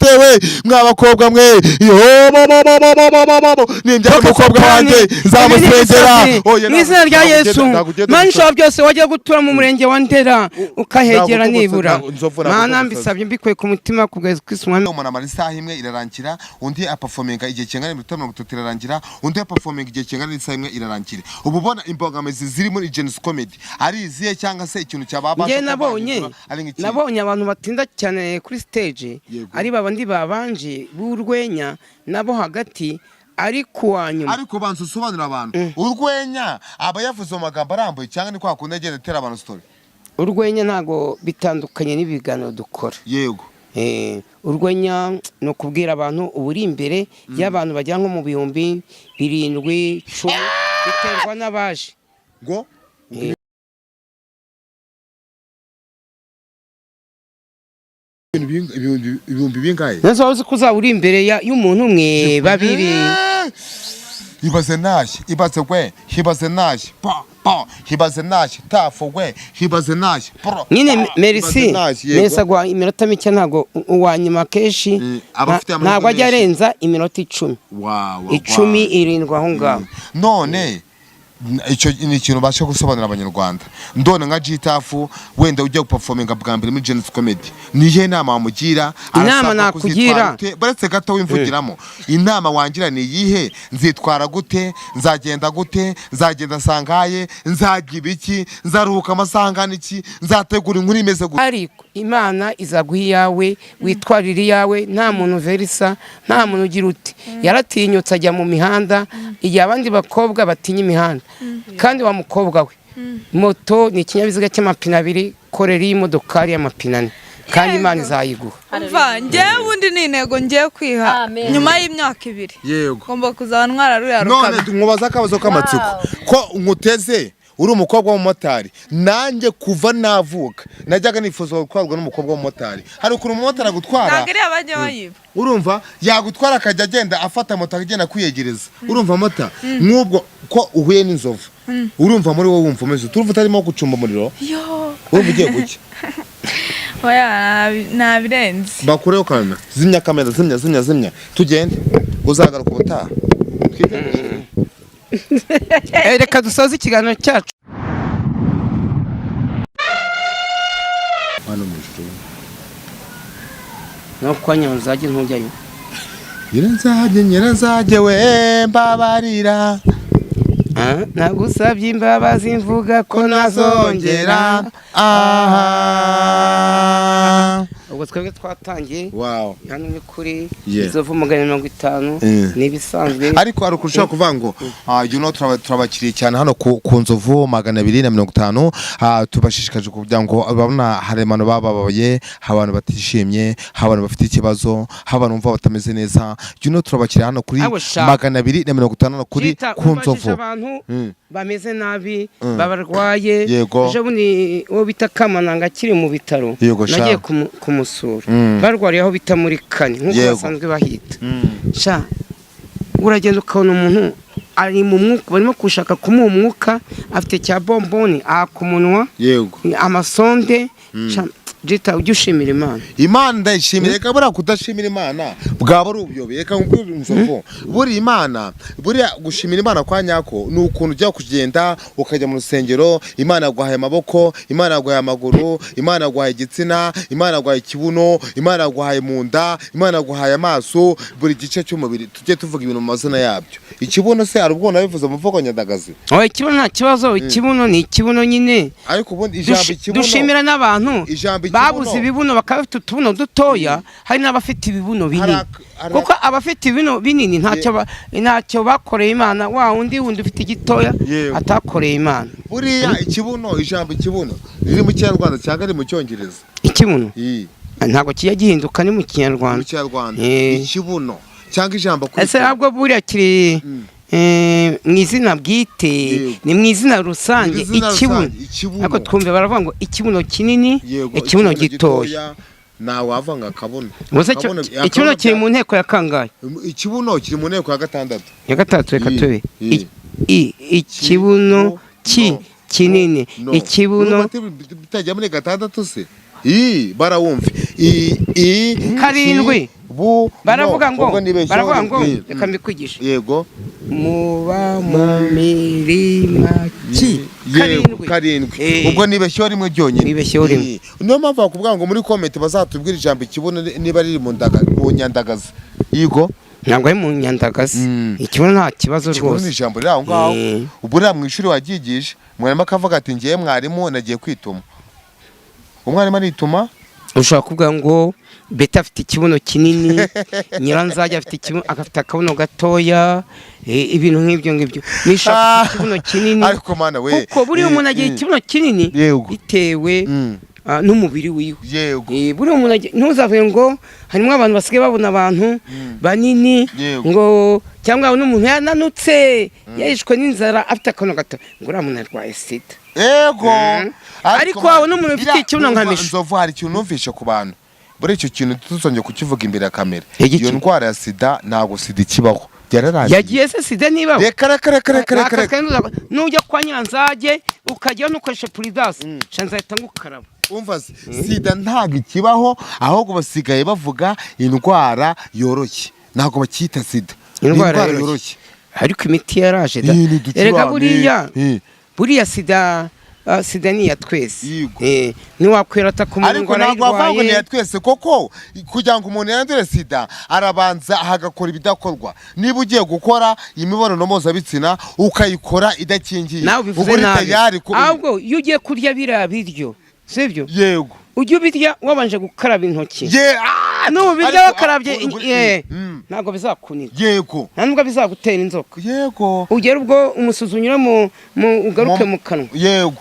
Gute we, mwa bakobwa mwe, yo bo bo bo bo bo bo bo bo, nimbyara umukobwa wanjye nzamusengera. Oya, mu izina rya ntabwo Yesu. ntabwo ugenda Mana gusa. ishobora byose, wajya gutura mu murenge wa Ndera ukahegera Ntabwo nibura. nzovu, ntabwo Mana, gusa. mbisabye mbikuye ku mutima ku bwa Yesu Kristo Umwami. Umuntu amara isaha imwe irarangira, undi aperforminga igihe kingana n'iminota 30 irarangira, undi aperforminga igihe kingana n'isaha imwe irarangira. Ubu ubona imbogamizi ziri muri Gen-Z Comedy ari izihe, cyangwa se ikintu cyababasha Njye kuba nabonye bahindura ari nk'iki? Nabonye abantu batinda cyane kuri stage ari babandi babanje b'urwenya nabo hagati, ari kuwa nyuma. Ariko banza usobanurira abantu, urwenya aba yavuze mu magambo arambuye, cyangwa ni kwa kundi agenda atera abantu story? Urwenya ntabwo bitandukanye n'ibiganiro dukora. Urwenya ni ukubwira abantu uba uri imbere y'abantu bagera nko mu 7000, 10, biterwa n'abaje. Ngo ibihumbi bingahe? Neza waba uzi ko uzaba uri imbere y'umuntu umwe, babiri. Ibaze nashye, ibaze we, ibaze nashye pa pa, ibaze nashye tafu we, ibaze nashye pro. Nyine pa, Merci. ibaze nashye, yego. Merci aguha iminota mike, ntabwo uwa nyuma kenshi Aba afite amahirwe ntabwo ajya menshi. arenza iminota 10, 10, 7 aho ngaho. None icyo ni ikintu ubasha gusobanurira Abanyarwanda. Ndone nka G-Taff wenda ujya guperforminga bwa mbere muri Gen-Z Comedy, ni iyihe nama wamugira? Inama Arasabwa nakugira? kuzitwara ute? Baretse gato wimvugiramo, inama wangira ni iyihe? Nzitwara gute? Nzagenda gute? Nzagenda sangaye? Nzajya ibiki? Nzaruhuka amasaha angana iki? Nzategura inkuru imeze gute? Ariko Imana izaguha iyawe, witwarire iyawe. Nta muntu verisa, nta muntu ugira uti yaratinyutse ajya mu mihanda igihe abandi bakobwa batinya imihanda. Kandi wa mukobwa we, moto ni ikinyabiziga cy'amapine abiri, korera iyi modokari y'amapine ane, kandi Imana izayiguha. Umva, njyewe ubundi ni intego ngiye kwiha. Amen. Nyuma y'imyaka 2 ngomba kuzaba ntwara ruriya None rukamyo. nkubaza akabazo k'amatsiko. Ko nkuteze uri umukobwa w'umumotari, nanjye kuva navuka najyaga nifuza gutwarwa n'umukobwa w'umumotari. Hari ukuntu umumotari agutwara. Ntabwo ariya bajya bayiba. Urumva, yagutwara akajya agenda afata moto agenda kwiyegereza. Urumva mota nk'ubwo ko uhuye n'inzovu, urumva muri wowe wumva umeze ute? Urumva utarimo gucumba umuriro? Yo. Urumva ugiye gucya? Oya, nabirenze. Bakureho kamera, zimya kamera, zimya, zimya, zimya, tugende. Uzagaruka ubutaha. Reka dusoze ikiganiro cyacu. Hano mu ijuru. No kwa nyanzage ntujyayo. Nyiranzage, nyiranzage we, mbabarira. Ah, nagusabye imbabazi mvuga ko nazongera. Aha. Ubwo twebwe twatangiye. Hano ni kuri Inzovu 250. Ni ibisanzwe. Ariko hari ukuntu ushobora kuvuga ngo you know, turabakiriye cyane hano ku Nzovu 250. Tubashishikaje kugira ngo babona hari abantu bababaye, hari abantu batishimye, hari abantu bafite ikibazo, hari abantu bumva batameze neza. Turabakiriye hano kuri Abo sha. 250 hano kuri Chita, ku ubajije Nzovu. abantu bameze nabi, babarwaye. Ejo bundi uwo bita Kamananga akiri mu bitaro, Yego, sha. nagiye kumusura. Barwariye aho bita muri kane nk'uko basanzwe bahita. Sha, uragenda ukabona umuntu ari mu mwuka, barimo gushaka kumuha umwuka, afite cya bomboni aha ku munwa, amasonde. Sha, Jita, ujye ushimira Imana. Imana ndayishimira. Reka, buriya kudashimira Imana bwaba ari ubuyobe. Reka nkubwire inzovu, buriya Imana, buriya gushimira Imana kwa nyako ni ukuntu ujya kugenda ukajya mu rusengero, Imana yaguhaye amaboko, Imana yaguhaye amaguru, Imana yaguhaye igitsina, Imana yaguhaye ikibuno, Imana yaguhaye mu nda, Imana yaguhaye amaso, buri gice cy'umubiri tujye tuvuga ibintu mu mazina yabyo. Ikibuno se hari ubwo nabivuze mu mvugo nyandagazi? Oya, ikibuno nta kibazo, ikibuno ni ikibuno nyine. Ariko ubundi ijambo ikibuno Dushimira n'abantu Ijambo ikibuno- babuze ibibuno bakaba bafite utubuno dutoya. Hari n'abafite ibibuno binini, kuko abafite ibibuno binini ntacyo bakoreye Imana, wa wundi wundi ufite igitoya atakoreye Imana. Buriya ikibuno, ijambo ikibuno riri mu Kinyarwanda cyangwa riri mu Cyongereza? Ikibuno Iyi. ntabwo kijya gihinduka, ni mu Kinyarwanda. Mu Kinyarwanda. Ikibuno cyangwa ijambo kuri Ese ntabwo buriya kiri mu izina bwite? Ni mu izina rusange. Mu izina Ikibuno. rusange, ikibuno. Ariko twumve baravuga ngo ikibuno kinini, ikibuno gitoya. Ntawe wavanga akabuno. Ubwo se ikibuno kiri mu nteko ya kangahe? Ikibuno kiri mu nteko ya gatandatu. Ya gatatu, reka tube. Ikibuno No. kinini. No. Ikibuno Urumva bitajya muri gatandatu se? I barawumve I I Karindwi. ki, bu Baravuga no. ngo Ubwo nibeshyeho baravuga ngo rimwe. reka mbikwigishe. Yego. Muba mu mirima ki? Yego, Karindwi. karindwi. Eh. Ubwo nibeshyeho rimwe ryonyine. Nibeshyeho rimwe. Niyo mpamvu bakubwira ngo muri comment bazatubwira ijambo ikibuno niba riri mu ndaga mu nyandagazi. Yego. Ntabwo ari mu nyandagazi. Ikibuno nta kibazo Ikibuno ni rwose. ijambo riri aho ngaho. Ubwo uriya mu ishuri wabyigisha, mwarimu akavuga ati: "Ngiye mwarimu, nagiye kwituma." Umwarimu arituma. Ushobora kuvuga ngo Beta afite ikibuno kinini, Nyiranzajya afite ikibuno, agafite akabuno gatoya, ibintu nk'ibyo ngibyo. Misha afite ikibuno kinini. Ariko mana we. Kuko buriya umuntu agira ikibuno kinini bitewe n'umubiri wiwe. Buriya umuntu ntuzavuge ngo harimo abantu basigaye babona abantu banini ngo cyangwa n'umuntu yananutse, yishwe n'inzara, afite akabuno gato, ngo uriya muntu arwaye sida. Ariko wabona umuntu ufite ikibuno nka Misha. Nzovu, hari ikintu numvishe ku bantu. Buri icyo kintu tuzongeye kukivuga imbere ya kamera. Igiki? Iyo ndwara ya sida, ntabwo sida ikibaho, byararangiye. Yagiye se? Sida nibaho? Reka, reka, reka, reka, reka, reka. Nujya kwa Nyiranzage ukajyayo ntukoreshe Prudence, nzahita ngukaraba. Umva se, sida ntabwo ikibaho, ahubwo basigaye bavuga indwara yoroshye, ntabwo bakiyita sida. Ni Indwara yoroshye. Yoroshye. Ariko imiti yaraje da. Ni uducurane. Erega buriya sida, sida ni iya twese. Ntiwakwirata ku muntu Ariko ngo ntabwo wavuga ngo ni arayirwaye. iya twese, koko kugira ngo umuntu yandure sida arabanza agakora ibidakorwa. Niba ugiye gukora imibonano mpuzabitsina ukayikora idakingiye, Nawe ubivuze uba uri nabi. tayari Ahubwo iyo ugiye kurya biriya biryo, sibyo? Yego. Ujye ubirya wabanje gukaraba intoki. Ye, ah! Nubirya Ariko, wakarabye, ntabwo bizakunira. Nta nubwo bizagutera inzoka. Ugera ubwo umusuzi unyura mu ugaruke mu kanwa.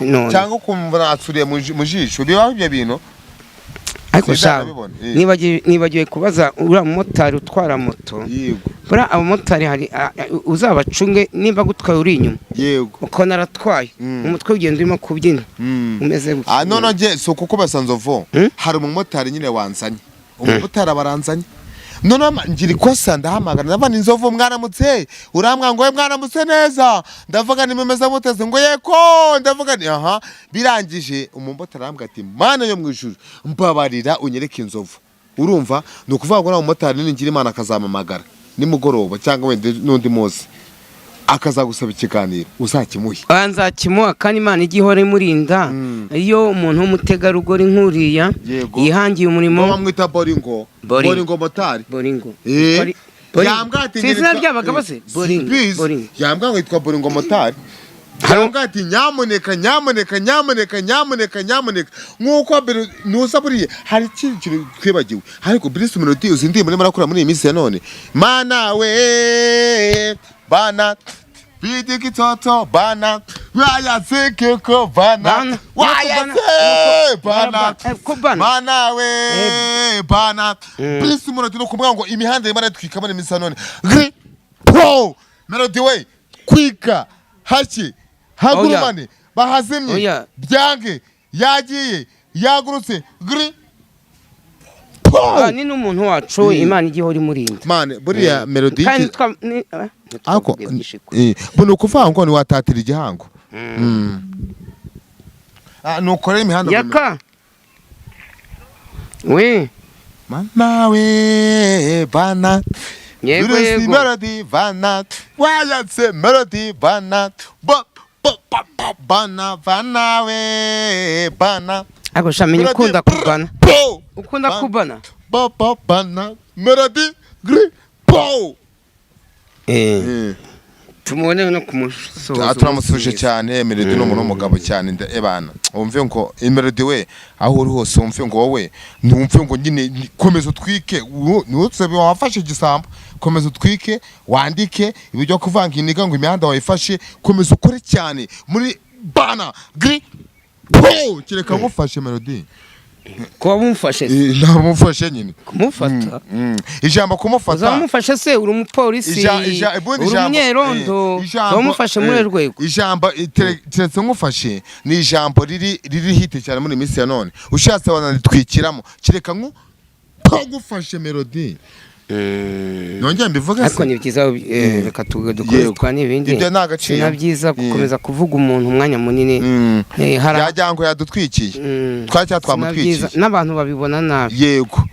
None. Cyangwa ukumva natsuriye mu jisho, bibaho ibyo bintu. Ariko Sida sha, ndabibona, nibagiwe kubaza uriya mumotari utwara moto. Buriya abamotari hari uzabacunge, nimba gutwaye uri inyuma ukabona aratwaye, umutwe ugenda urimo kubyina, umeze gutya. Ah, none nge si ukuko basanze ovo. Hari umumotari nyine wanzanye, umumotari abaranzanye, noneho ngira ikosa, ndahamagara, ndavuga ni: "Nzovu, mwaramutse?" Urambwira ngo: "We, mwaramutse neza." Ndavuga ni: "Mumeze muteze?" Ngo: "Yego." Ndavuga ni: "Aha." Birangije umumotari arambwira ati: "Mana yo mu ijuru, mbabarira unyereke inzovu." Urumva, ni ukuvuga ngo uriya mumotari ningira Imana akazampamagara nimugoroba cyangwa wenda n'undi munsi, akazagusaba ikiganiro, uzakimuhe. Nzakimuha, kandi Imana ijya ihora imurinda. Iyo umuntu w'umutegarugori nk'uriya yihangiye umurimo. Bamwita Boringo. Boringo. Boringo motari. Boringo. Boringo. Yambwira ati Si izina nitwa- ry'abagabo se? Boringo. Simbizi. Boringo. Yambwira ngo yitwa Boringo motari. Yambwira ati: "Nyamuneka, nyamuneka, nyamuneka, nyamuneka, nyamuneka." Nk'uko mbere nuza, buriya hari ikindi kintu twibagiwe, ariko Bruce Melody, uzi indirimbo urimo arakora muri iyi minsi ya none? Mana we, bana bidikitoto bana wayasekeko bana. Bana. Wayase bana. Ko bana. Mana we, bana. Bruce Melody, no kumubwira ngo imihanda irimo aratwika muri iyi minsi ya none. Gri po Melody we, kwika haki hagurumane bahazimye. Oya. Byange yagiye yagurutse gri po. Ni n'umuntu wacu, Imana ijya ihora imurinda. Mane, buriya Melody Kandi ako ntitwavuge byinshi ko. Buno ukuvuga ngo ntiwatatira igihango. Ah, nukorera imihanda. Yaka we. Mama we, bana. Yego. Bruce Yego. Melody bana, wayatse Melody bana, bo bo ba ba bana, bana we, bana. Ariko sha, menya Melody, ukunda brr, kubana. Po. Ukunda kubana. Bo bo bana Melody gri po. Tumubone no kumusuhuza. Ah, turamusuje cyane. Melody ni umuntu w'umugabo cyane. Ebana, wumve ngo Melody we, aho uri hose, wumve ngo wowe ntumve ngo nyine komeza utwike, ntutsebe wafashe igisambo, komeza utwike, wandike ibyo kuvanga iniga ngo imihanda wayifashe, komeza ukore cyane muri bana gri po, kereka ngufashe Melody. Kuba mumufashe se? Namufashe nyine. Kumufata. Ijambo kumufata. Uzamufashe se? Uri umupolisi, ubundi uri umunyerondo, uzamufashe muri rwego. Ijambo keretse ngufashe ni ijambo riri hit cyane muri iyi minsi ya none, ushatse wananitwikiramo kereka nku ngufashe Melody. Nongeye mbivuge Ariko se? ni byiza, reka dukomeze Yego. twa n'ibindi. Ibyo ni agaciro. Si na byiza gukomeza kuvuga umuntu umwanya munini. Yagira ngo yadutwikiye. Twari Si na twamutwikiye. byiza. N'abantu babibona nabi. Yego.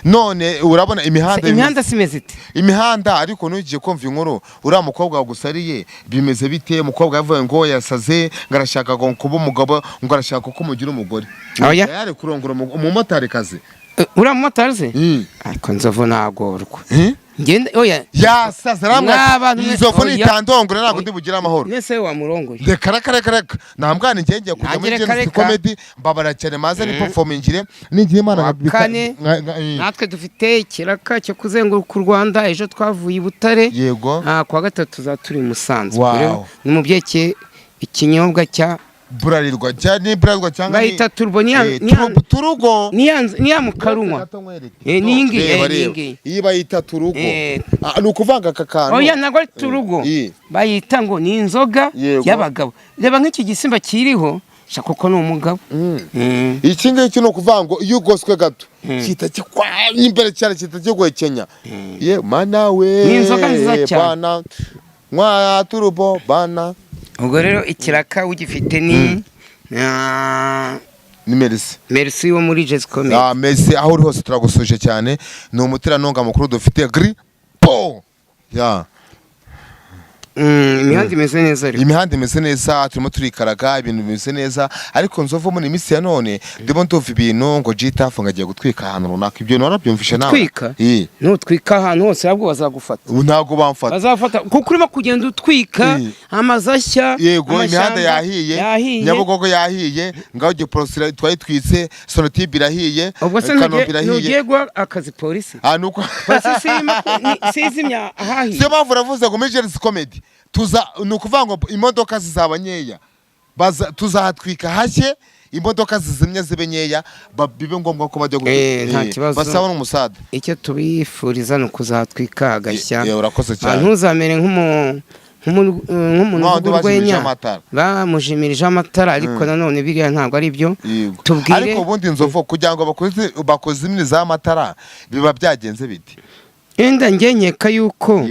None urabona imihanda Imihanda si imeze ite? Imihanda, ariko ntugiye kumva inkuru, uriya mukobwa wagusariye bimeze bite? Umukobwa yavuye ngo yasaze, ngo arashaka ngo kuba umugabo, ngo arashaka ko umugira umugore. Oya. Yari kurongora umumotarikazi. Uriya mumotari se? Ariko Nzovu nagorwa. Ngende, oya. Yasaze aramwata. Mw'abantu mwe- Inzovu oya. nitandongora ntabwo ndi bugire amahoro. Nese wamurongoye? Reka, reka, reka, reka, nta mwana. Njye ngiye kujya muri Ntagire Genesis kareka. Comedy. Mbabara cyane, maze ni performingire ningira Imana Wa kane. Natwe dufite ikiraka cyo kuzenguruka u Rwanda. Ejo twavuye i Butare. Kuwa gatatu tuzaba turi i Musanze. Wow. Rero ni mubyerekeye ikinyobwa cya Burarirwa cyangwa ni Burarirwa cyangwa ni Bayita Turbo, ni Turugo. Ni ya mukarunywa. Ni iyi ngiyi, Reba, ni iyi reba. ngiyi. Iyi bayita Turugo. Ni ukuvanga aka kantu. Oya, ntabwo ari Turugo. Bayita ngo ni inzoga y'abagabo. Reba nk'iki gisimba kiriho sha, kuko ni umugabo. Iki ngiki ni ukuvuga ngo iyo ugoswe gato kita kikwanya imbere cyane, kita kiguhekenya ye mana we. Ni inzoga nziza cyane. Bana mwa Turubo bana. Ubwo rero ikiraka ugifite ni Ni Merci. Merci wo muri Jazz Comedy. Merci, aho uri hose turagusuje cyane, ni umuterankunga mukuru dufite gri po ya. Imihanda imeze neza ariko. Imihanda imeze neza, turimo turikaraga, ibintu bimeze neza. Ariko Nzovu, muri iminsi ya none ndimo ndumva ibintu ngo G-Taff ngo agiye gutwika ahantu runaka. Ibyo narabyumvishe nawe? Gutwika? Eh. Nutwika ahantu hose ahubwo bazagufata. Ubu ntabwo bamfata. Bazafata kuko urimo kugenda utwika amazu ashya. Yego, imihanda amashyamba yahiye. Yahiye. Nyabugogo yahiye, ngaho Giporosira twayitwitse, Sonatube irahiye. Ubwo se Kanombe irahiye. ntugiye guha akazi polisi? Ah, nuko Polisi sizimya ahahiye. Siyo mpamvu uravuze ngo muri Genesis Comedy tuza, ni ukuvuga ngo imodoka zizaba nkeya. Tuzahatwika hashye, imodoka zizimya zibe nkeya, bibe ngombwa ko bajya Nta kibazo. Basaba n'umusada. Icyo tubifuriza ni ukuzatwika hagashya. Urakoze cyane. Ntuzamere nk'umuntu Wa wundi uvuga bajimirije urwenya. amatara. Bamujimirije amatara, ariko nanone biriya ntabwo ari byo. Tubwire. Ariko ubundi Nzovu, kugira ngo bakozimirize amatara biba byagenze bite? Wenda njye nkeka yuko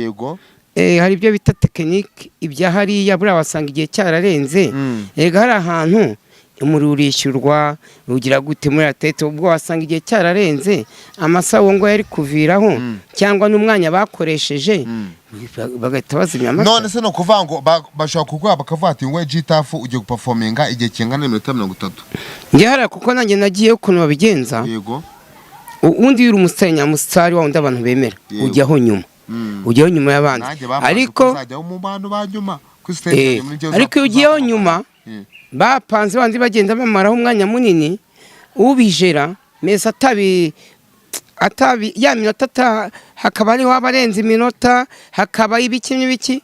hari ibyo bita tekinike, ibya hariya buriya wasanga igihe cyararenze. Erega hari ahantu umuriro urishyurwa, ugira gute muri atete, ubwo wasanga igihe cyararenze, amasaha uwo ngo yari kuviraho cyangwa n'umwanya bakoresheje, bagahita bazimya amatara. None se ni ukuvuga ngo bashobora kuguha bakavuga ati ngo G-Taff ugiye guperforminga igihe kingana n'iminota 30? Njye hariya, kuko nanjye nagiyeyo, ukuntu babigenza, ubundi iyo uri umusitari nyamusitari, wa wundi abantu bemera, ujyaho nyuma, ujyaho nyuma y'abandi. Nanjye bamaze Ariko kuzajyaho mu bantu ba nyuma kuri stage muri njyewe. Ariko iyo ugiyeho nyuma, bapanze bandi bagenda bamaraho umwanya munini, ubijera meza atabi atabi ya minota hakaba hariho abarenze iminota, hakaba ibiki n'ibiki,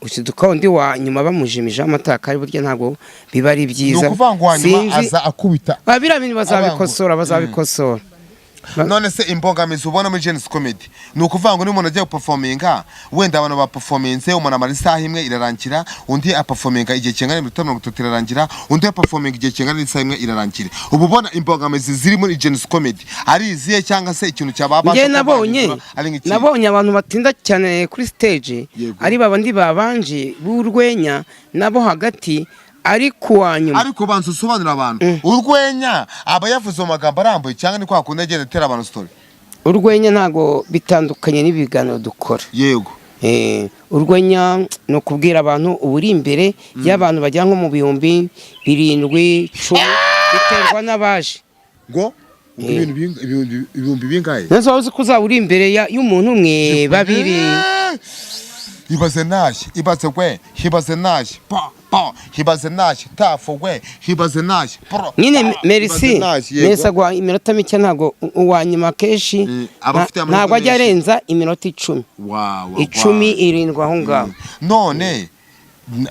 ushiduka undi wa nyuma bamujimije amatara, kandi burya ntabwo biba ari Ni byiza. ukuvuga ngo wa nyuma Sinzi. aza akubita. Ah, biriya bintu bazabikosora, bazabikosora. None se imbogamizi ubona muri Genesis Comedy, ni ukuvuga ngo niba umuntu agiye guperforminga, wenda abantu baperforminze, umuntu amara isaha imwe irarangira, undi aperforminga igihe kingana n'iminota 30 irarangira, undi aperforminga igihe kingana n'isaha imwe irarangira, ubu ubona imbogamizi ziri muri Genesis Comedy ari izihe, cyangwa se ikintu cyababasha Njye kuba nabonye bahindura ari nk'ikihe? Nabonye abantu batinda cyane kuri stage ari babandi babanje b'urwenya nabo hagati, ariko uwa nyuma. Ariko banza usobanurira abantu, urwenya aba yavuze mu magambo arambuye cyangwa ni kwa kundi agenda atera abantu story? Urwenya ntabwo bitandukanye n'ibiganiro dukora. Urwenya ni ukubwira abantu, uba uri imbere y'abantu bagera nko mu 7000, 10,000, biterwa n'abaje. Ngo ibintu ibihumbi bingahe? Nese waba uzi ko uzaba uri imbere y'umuntu umwe, babiri? Ibaze nashye, ibaze we, ibaze nashye pa pa, ibaze nashye tafu we, ibaze nashye pro Nyine pa, Merci. ibaze nashye, yego. Merci aguha iminota mike, ntabwo uwa nyuma kenshi Aba afite amahirwe ntabwo ajya menshi. arenza iminota 10, Wa, wa, 10, wa. 7 aho ngaho. None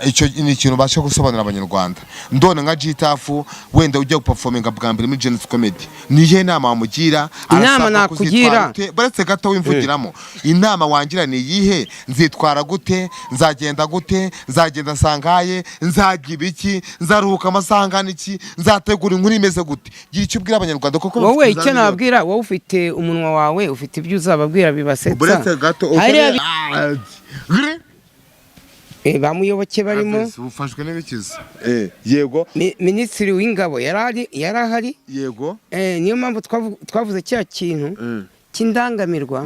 Icyo ni ikintu ubasha gusobanurira Abanyarwanda. Ndone nka G-Taff wenda ujya guperforminga bwa mbere muri Gen-Z Comedy, ni iyihe nama wamugira? Inama Arasabwa nakugira? kuzitwara ute? Baretse gato wimvugiramo. Inama wangira ni iyihe? Nzitwara gute? Nzagenda gute? Nzagenda sangaye? Nzajya ibiki? Nzaruhuka amasaha angana iki? Nzategura inkuru imeze gute? Gira icyo ubwira Abanyarwanda kuko Wowe bafite icyo za miliyoni. nababwira, wowe ufite umunwa wawe, ufite ibyo uzababwira bibasetsa. Buretse gato. Hariya Gri? Ba Muyoboke barimo. Ufashwe n'ibikiza. Yego. Minisitiri w'ingabo yarari, yarahari. Yego. Niyo mpamvu twavuze cya kintu cy'indangamirwa,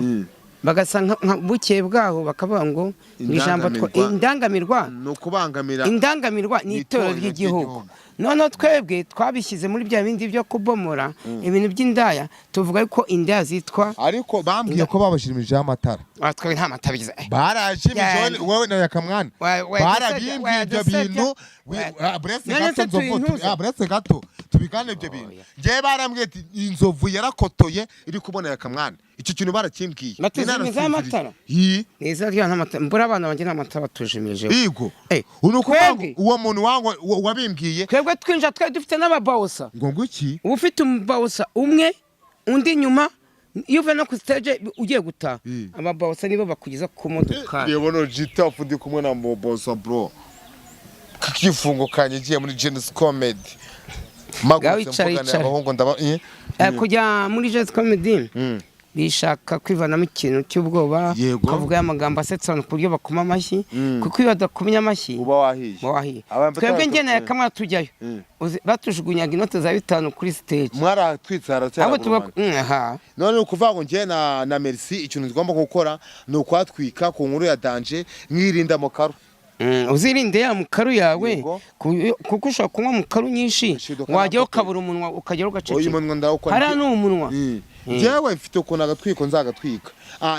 bagasa bukeye bwaho bakavuga ngo ni ijambo Indangamirwa. Indangamirwa. Ni ukubangamira. Indangamirwa ni Ni itorero itorero ry'igihugu. ry'igihugu. Noneho twebwe twabishyize muri bya bindi byo kubomora ibintu by'indaya, tuvuga ko indaya zitwa Ariko bambwiye ko babashimijeho amatara. Ah, twebwe nta mata bigize. Barashimije. Yeah. Wowe na Yakamwana barabimbwiye ibyo Wadusebya. bintu. Buretse None gato se Nzovu, tuyintuze? Buretse gato tubigane ibyo bintu. Njyewe barambwiye ati inzovu yarakotoye iri kubona Yakamwana. Icyo kintu barakimbwiye. Batuzimizaho Narasinziriye. amatara? Yi. Ni izina rya nta mata mbura, abana banjye nta mata batujimijeho. Yego. Ni ukuvuga ngo Twebwe uwo muntu wabimbwiye twebwe twinjira twari dufite n'ababawusa. Ngo nguki? Uba ufite umubawusa umwe, undi inyuma. Iyo uvuye no ku stage ugiye gutaha, ababawusa nibo bakugeza ku modoka. Reba no G-Taff ndi kumwe na Mobosa bro. Kifungo kanye igiye muri Gen-Z Comedy. Ngaho Magutse icara, mvugana icara. abahungu ndaba Kujya muri Gen-Z Comedy bishaka kwivanamo ikintu cy'ubwoba, ukavuga amagambo asetsa abantu ku buryo bakoma amashyi, kuko iyo badakomye amashyi Uba wahiye. Uba wahiye. Abantu Twebwe njye na Yakamwana tujyayo, batujugunyaga inote za 5 kuri stage. Mwaratwitse haracyari. Ahubwo tuba aha. None ni ukuvuga ngo njye na Merci ikintu tugomba gukora ni ukwatwika ku nkuru ya danger, mwirinda mu karu. Uzirinde ya mukaru yawe, kuko ushobora kunywa mukaru nyinshi, Shiduka wajyaho nakoteye. ukabura umunwa, ukageraho Uyu ugaceceka. munwa ndawukora. Hariya ni umunwa. Njyewe mfite ukuntu agatwiko nzagatwika.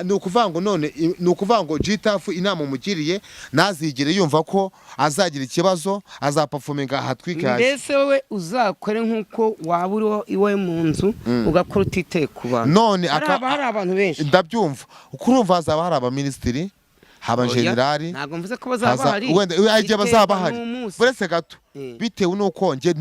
Ni ukuvuga ngo none ni ukuvuga ngo G-Taff inama umugiriye, ntazigere yumva ko azagira ikibazo, azaperforminga ahatwike hasi. Mbese wowe uzakore nk'uko waba uri iwawe mu nzu, ugakora utiteye ku bantu. None hari hari abantu benshi. Ndabyumva. Kurumva hazaba hari abaminisitiri, haba Oya, generali. ntabwo mvuze ko bazaba bahari. Wenda igihe bazaba Biterwa bahari. n'umunsi. Buretse gato. Bitewe n'uko njye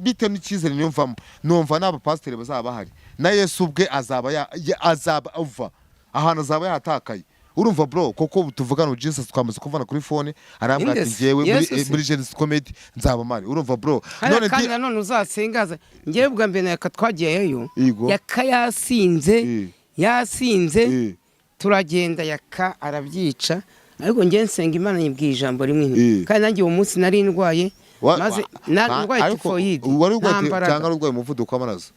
bitewe n'icyizere niyumvamo, numva n'abapasiteri bazaba bahari, na Yesu ubwe azaba azaba ava ahantu azaba yatakaye. Urumva bro, kuko ubu tuvugana ubu Jesus twamaze kuvana kuri phone, arambwira ati Inde se? njyewe muri Yesu se? muri Gen-Z Comedy nzaba mpari. Urumva bro? Hariya None kandi nanone uzasengaza, njyewe bwa mbere na Yaka twagiyeyo, Yego. Yaka yasinze, yasinze, turagenda, Yaka arabyica, ariko njye nsenga Imana nyibwiye ijambo rimwe nti kandi nanjye uwo munsi nari ndwaye, maze ndwaye ariko tifoyide, wari urwaye nta mbaraga. Cyangwa wari urwaye umuvuduko w'amaraso?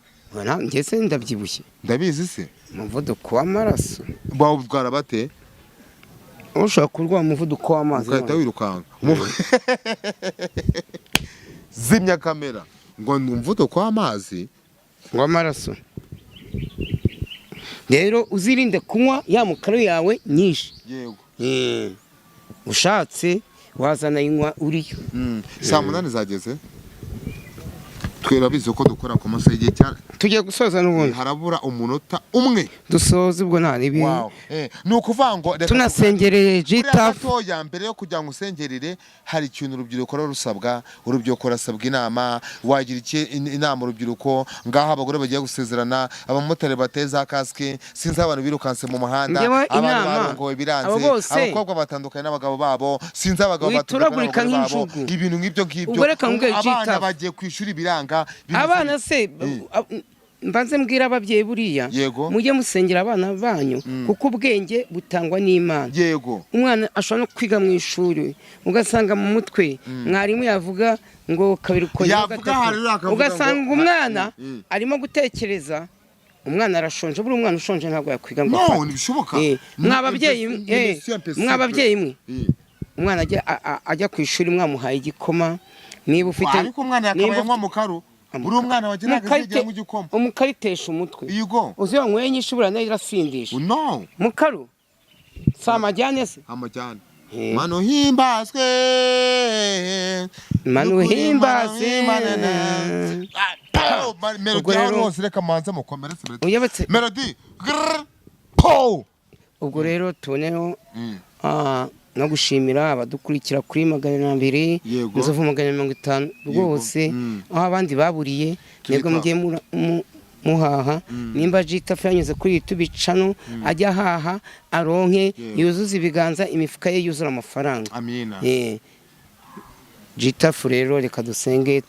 Njye se ndabyibushye? Ndabizi se. Umuvuduko w'amaraso. Bawutwara bate? Ushobora kurwara umuvuduko w'amazi. Ugahita none. wirukanka. Zimya kamera ngo ni umuvuduko w'amazi. W'amaraso. Rero uzirinde kunywa ya mukaro yawe nyinshi. Yego. Ushatse wazana yinywa uriyo. Saa 8 zageze, twerabizi ko dukora ku masaha y'igihe cyane. Tugiye gusoza n'ubundi. Harabura umunota umwe. Dusoze ubwo nta n'ibindi. Wow. Ni ukuvuga ngo reka Tunasengereye buriya G-Taff. Gatoya mbere yo kugira ngo usengerere, hari ikintu urubyiruko ruba rusabwa. Urubyiruko rurasabwa inama. Wagira iki inama urubyiruko? Ngaho abagore bagiye gusezerana, abamotari bateye za kasike, sinzi abantu birukanse mu muhanda, Njyewe abantu inama, barongowe biranze, abo bose- abakobwa batandukanye n'abagabo babo, sinzi abagabo batandukanye Wituragurika n'abagore babo, nk'injugu. ibintu nk'ibyo ngibyo. Ubwo reka nkubwire Abana G-Taff. bagiye ku ishuri biranga Abana se, mbanze mbwira ababyeyi buriya, mujye musengera abana banyu, kuko ubwenge butangwa n'Imana. Umwana ashobora no kwiga mu ishuri, ugasanga mu mutwe mwarimu yavuga ngo kabiri ukongera Yavuga gatatu, hariya akavuga ugasanga umwana arimo gutekereza. Umwana arashonje, buri umwana ushonje ntabwo yakwiga ngo No, afate. ntibishoboka. Mwa babyeyi Ni mission impossible. mwa babyeyi mwe, umwana ajya ku ishuri mwamuhaye igikoma, niba ufite Ariko umwana niba yakabaye anywa mu karu. Buri umwana wagira ntabwo azigera anywa igikoma. Umukaritesha umutwe. Yego. Uzi iyo wanyweye nyinshi buriya nayo irasindisha. No. Mukaru si amajyane se? Amajyane. Manu Manu himbazwe. Manu Nukuri himbazwe. Manu. Melody Ubwo aho rero- hose reka manze mukomeretse melody. Uyobotse. Melody. Grrr, pow. Ubwo rero tuboneho No gushimira abadukurikira kuri 200 Yego. Nzovu 250 rwose, aho abandi baburiye mwebwe Turika. mugiye muhaha. Nimba Jitafu yanyuze kuri YouTube channel, ajya ahaha aronke, yuzuze ibiganza, imifuka ye yuzura amafaranga. Amina. Jitafu rero, reka dusenge,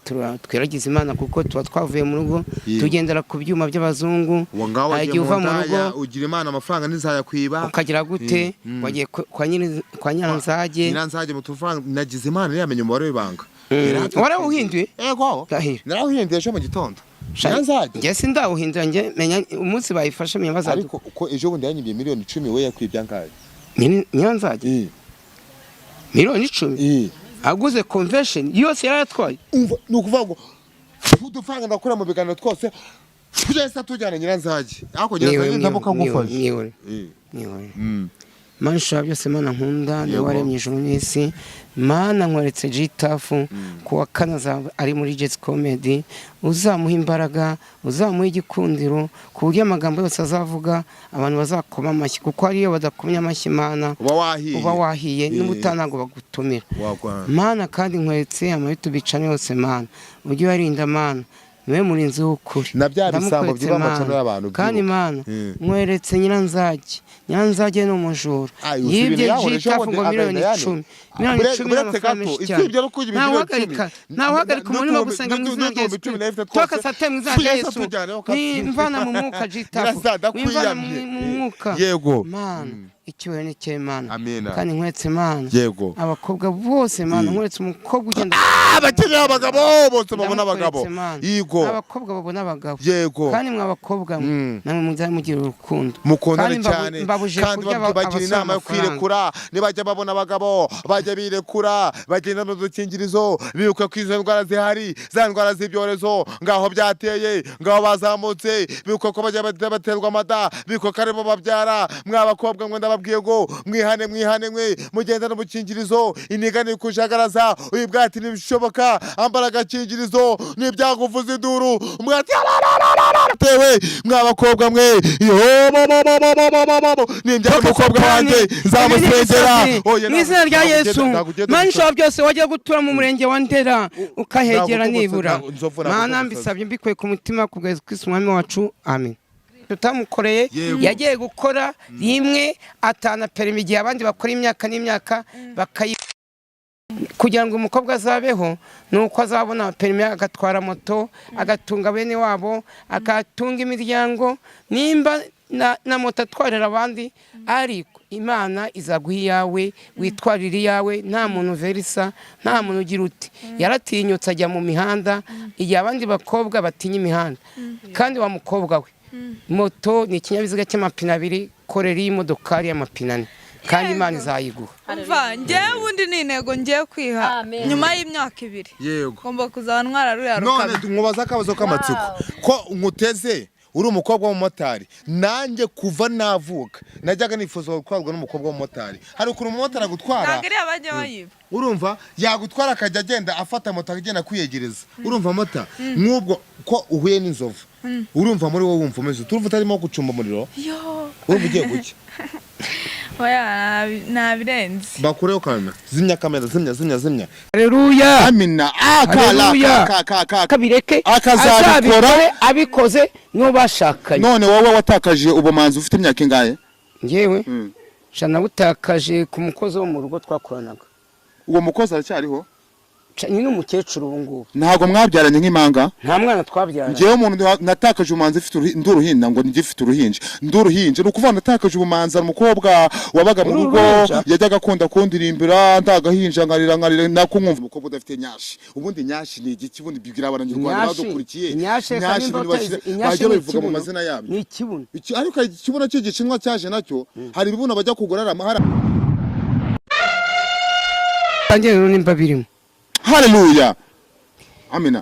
twiragize Imana kuko tuba twavuye mu rugo, tugendera ku byuma by'abazungu. Uwo ngaho Hari wagiye igihe mu uva mu rugo ndaya, ugira Imana amafaranga ntizayakwiba. Ukagira gute? Wagiye kwa Nyiranzage. Nyiranzage mu tufaranga nagize Imana ntiyamenye umubare w'ibanga. Warawuhinduye? Ego. Ndahira. Narawuhinduye ejo mu gitondo. Nyiranzage. Njye sindawuhindura, njye menya umunsi bayifashe menya bazadu. Ariko ko ejo bundi yanyibye miliyoni 10, we yakwibye angahe? Nyiranzage miliyoni 10 aguze convention yose yarayatwaye. Umva, ni ukuvuga ngo udufaranga ndakora mu biganiro twose tujya tujyana Nyiranzage, ariko Nyiranzage ndamuka ngufashe. Niwe niwe. Mana ishobora byose, Mana nkunda, niwe waremye ijuru n'isi, Mana nkweretse Jitafu. Ku wa kane azaba ari muri Jets Comedy. Uzamuha imbaraga, uzamuha igikundiro, ku buryo amagambo yose azavuga abantu bazakoma amashyi, kuko ariyo badakomye amashyi, Mana, uba wahiye. Uba wahiye. N'ubutaha ntabwo bagutumira. Wagwa. Mana, kandi nkweretse ama YouTube channel yose, Mana ujye uyarinda, Mana niwe murinzi w'ukuri. Na bya bisambo Ndamukweretse, byiba amacano Mana. y'abantu Kandi byibuka. Mana, nkweretse Nyiranzage. Nyiranzage ni umujura. Ayo, uzi ibintu Yibye yabona ejo Jitafu bundi ngo miliyoni agahinda yani. 10, miliyoni 10 Buretse n'amafaranga gato, menshi cyane. usibye no kwiba miliyoni Ntawuhagarika, 10, ntawuhagarika umurimo wo gusenga mu izina rya Yesu. n'uduhumbi 10 na Toka twose, satani mu izina rya twese Yesu. tujyaneho kasi. Nimvana mu mwuka Jitafu, Nyiransage wimvana ndakwiyamye. mu mwuka. Yego. Mana, icyubahiro ni cyawe, Mana. Amina. Kandi nkwetse, Mana, abakobwa bose, Mana, nkwetse umukobwa ugenda Abakeneye abagabo bose babona abagabo. Ndamukweretse, Mana. Yego. Abakobwa babona abagabo. Yego. Kandi mwa bakobwa mwe, namwe mujya mugira urukundo. Mukundane Kandi cyane. mbabujije Kandi kurya bagira abasore inama yo amafaranga. kwirekura. Nibajya babona abagabo bajya birekura, bagenda n'udukingirizo, bibuka ko izo ndwara zihari, za ndwara z'ibyorezo ngaho byateye, ngaho bazamutse, bibuka ko bajya baterwa amada, bibuka ko aribo babyara. Mwa bakobwa mwe, ndababwiye ngo mwihane, mwihane mwe, mugenda n'umukingirizo. Iniga nikujagaraza uyu bwati, ntibishoboka, ambara agakingirizo, n'ibyaguvuza induru mwati tewe. Mwa bakobwa mwe, yo bo bo bo bo bo bo bo bo, nimbyara umukobwa wanjye nzamusengera. Oya, Mu izina rya ntabwo Yesu. ntabwo ugenda Mana gusa. ishobora byose, wajya gutura mu murenge wa Ndera ukahegera Ntabwo nibura. Nzovu, ntabwo Mana, gusa. mbisabye mbikuye ku mutima ku bwa Yesu Kristo umwami wacu, amen. Tutamukoreye. Yego. Yagiye gukora rimwe atana perimi, igihe abandi bakora imyaka n'imyaka bakayi. Kugira ngo umukobwa azabeho ni uko azabona perimi, agatwara moto, agatunga bene wabo, agatunga imiryango, nimba na moto atwarira abandi. Ariko Imana izaguha iyawe, witwarire iyawe, nta muntu verisa, nta muntu ugira uti. Yaratinyutse ajya mu mihanda igihe abandi bakobwa batinya imihanda. Kandi wa mukobwa we, moto ni ikinyabiziga cy'amapine abiri, korera iyi modokari y'amapine ane, kandi Imana izayiguha. Umva, njyewe ubundi ni intego ngiye kwiha. Amen. Nyuma y'imyaka 2 Yego. ngomba kuzaba ntwara ruriya None rukamyo. nkubaza akabazo k'amatsiko. Ko nkuteze uri umukobwa w'umumotari, nanjye kuva navuka najyaga nifuza gutwarwa n'umukobwa w'umumotari. Hari ukuntu umumotari agutwara, Ntabwo iriya bajya bayiba. urumva, yagutwara akajya agenda afata moto akagenda kwiyegereza, urumva mota nk'ubwo ko uhuye n'inzovu, urumva muri wowe wumva umeze ute? Urumva utarimo gucumba umuriro? Yo. Urumva ugiye gucya? Oya, nabirenze. Bakureho kamera, zimya kamera, zimya, zimya, zimya. Haleluya. Amina akala. Haleluya. Ka ka ka. Kabireke. Akazabikora. Azabikore abikoze n'uwo bashakanye. None wowe watakaje ubumanzi ufite imyaka ingahe? Ngewe sha nabutakaje ku mukozi wo mu rugo twakoranaga. Uwo mukozi aracyariho? Ni n'umukecuru ubu ngubu. Ntabwo mwabyaranye nk'impanga? Nta mwana twabyaranye. Njyewe umuntu natakaje ubumanzi mfite ndi uruhinja, ngo ngifite uruhinja, ndi uruhinja, ni ukuvuga natakaje ubumanzi hari umukobwa wabaga mu Uri rugo uruhinja? yajyaga akunda kundirimbira ndagahinja, nkarira, nkarira, nako nkumva umukobwa udafite nyashi. Ubundi nyashi ni igiki? Ubundi bibwira abanyarwanda Nyashi, badukurikiye. nyashi, reka Nyashi nimba ibintu utayizi, inyashi bajya ni babivuga mu ikibuno. mazina yabyo. Ni ikibuno. Ariko ikibuno cy'igishinwa cyaje nacyo, hari ibibuno bajya kugura ari amahara. Tangira rero nimba birimo. Haleluya, amina,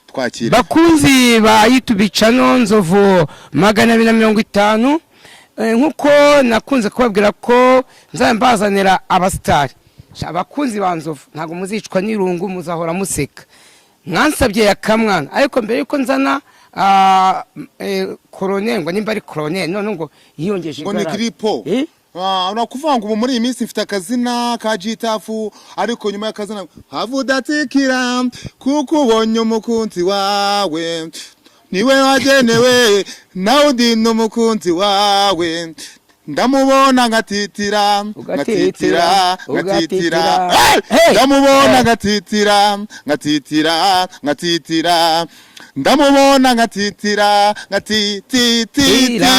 twakire. Bakunzi ba YouTube channel Nzovu 250, nk'uko nakunze kubabwira ko nzajya mbazanira abasitari. Sha, abakunzi ba Nzovu ntabwo muzicwa n'irungu, muzahora museka. Mwansabye ya kamwana, ariko mbere yuko nzana koroneri, ngo nimba ari koroneri, none ngo yiyongeje Ngo ni igarara. gripo. Eh? Nakuvuga ngo ubu muri iyi minsi mfite akazina ka Gitafu, ariko nyuma y'akazina havudatikira kuko ubonye umukunzi wawe niwe wagenewe, nawe undi ni umukunzi wawe, ndamubona ngatitira, ngatitira, ngatitira. Ugatitira. Hey! Hey! Ndamubona Hey! ngatitira, ngatitira, ngatitira, ndamubona ngatitira, ngatitititira.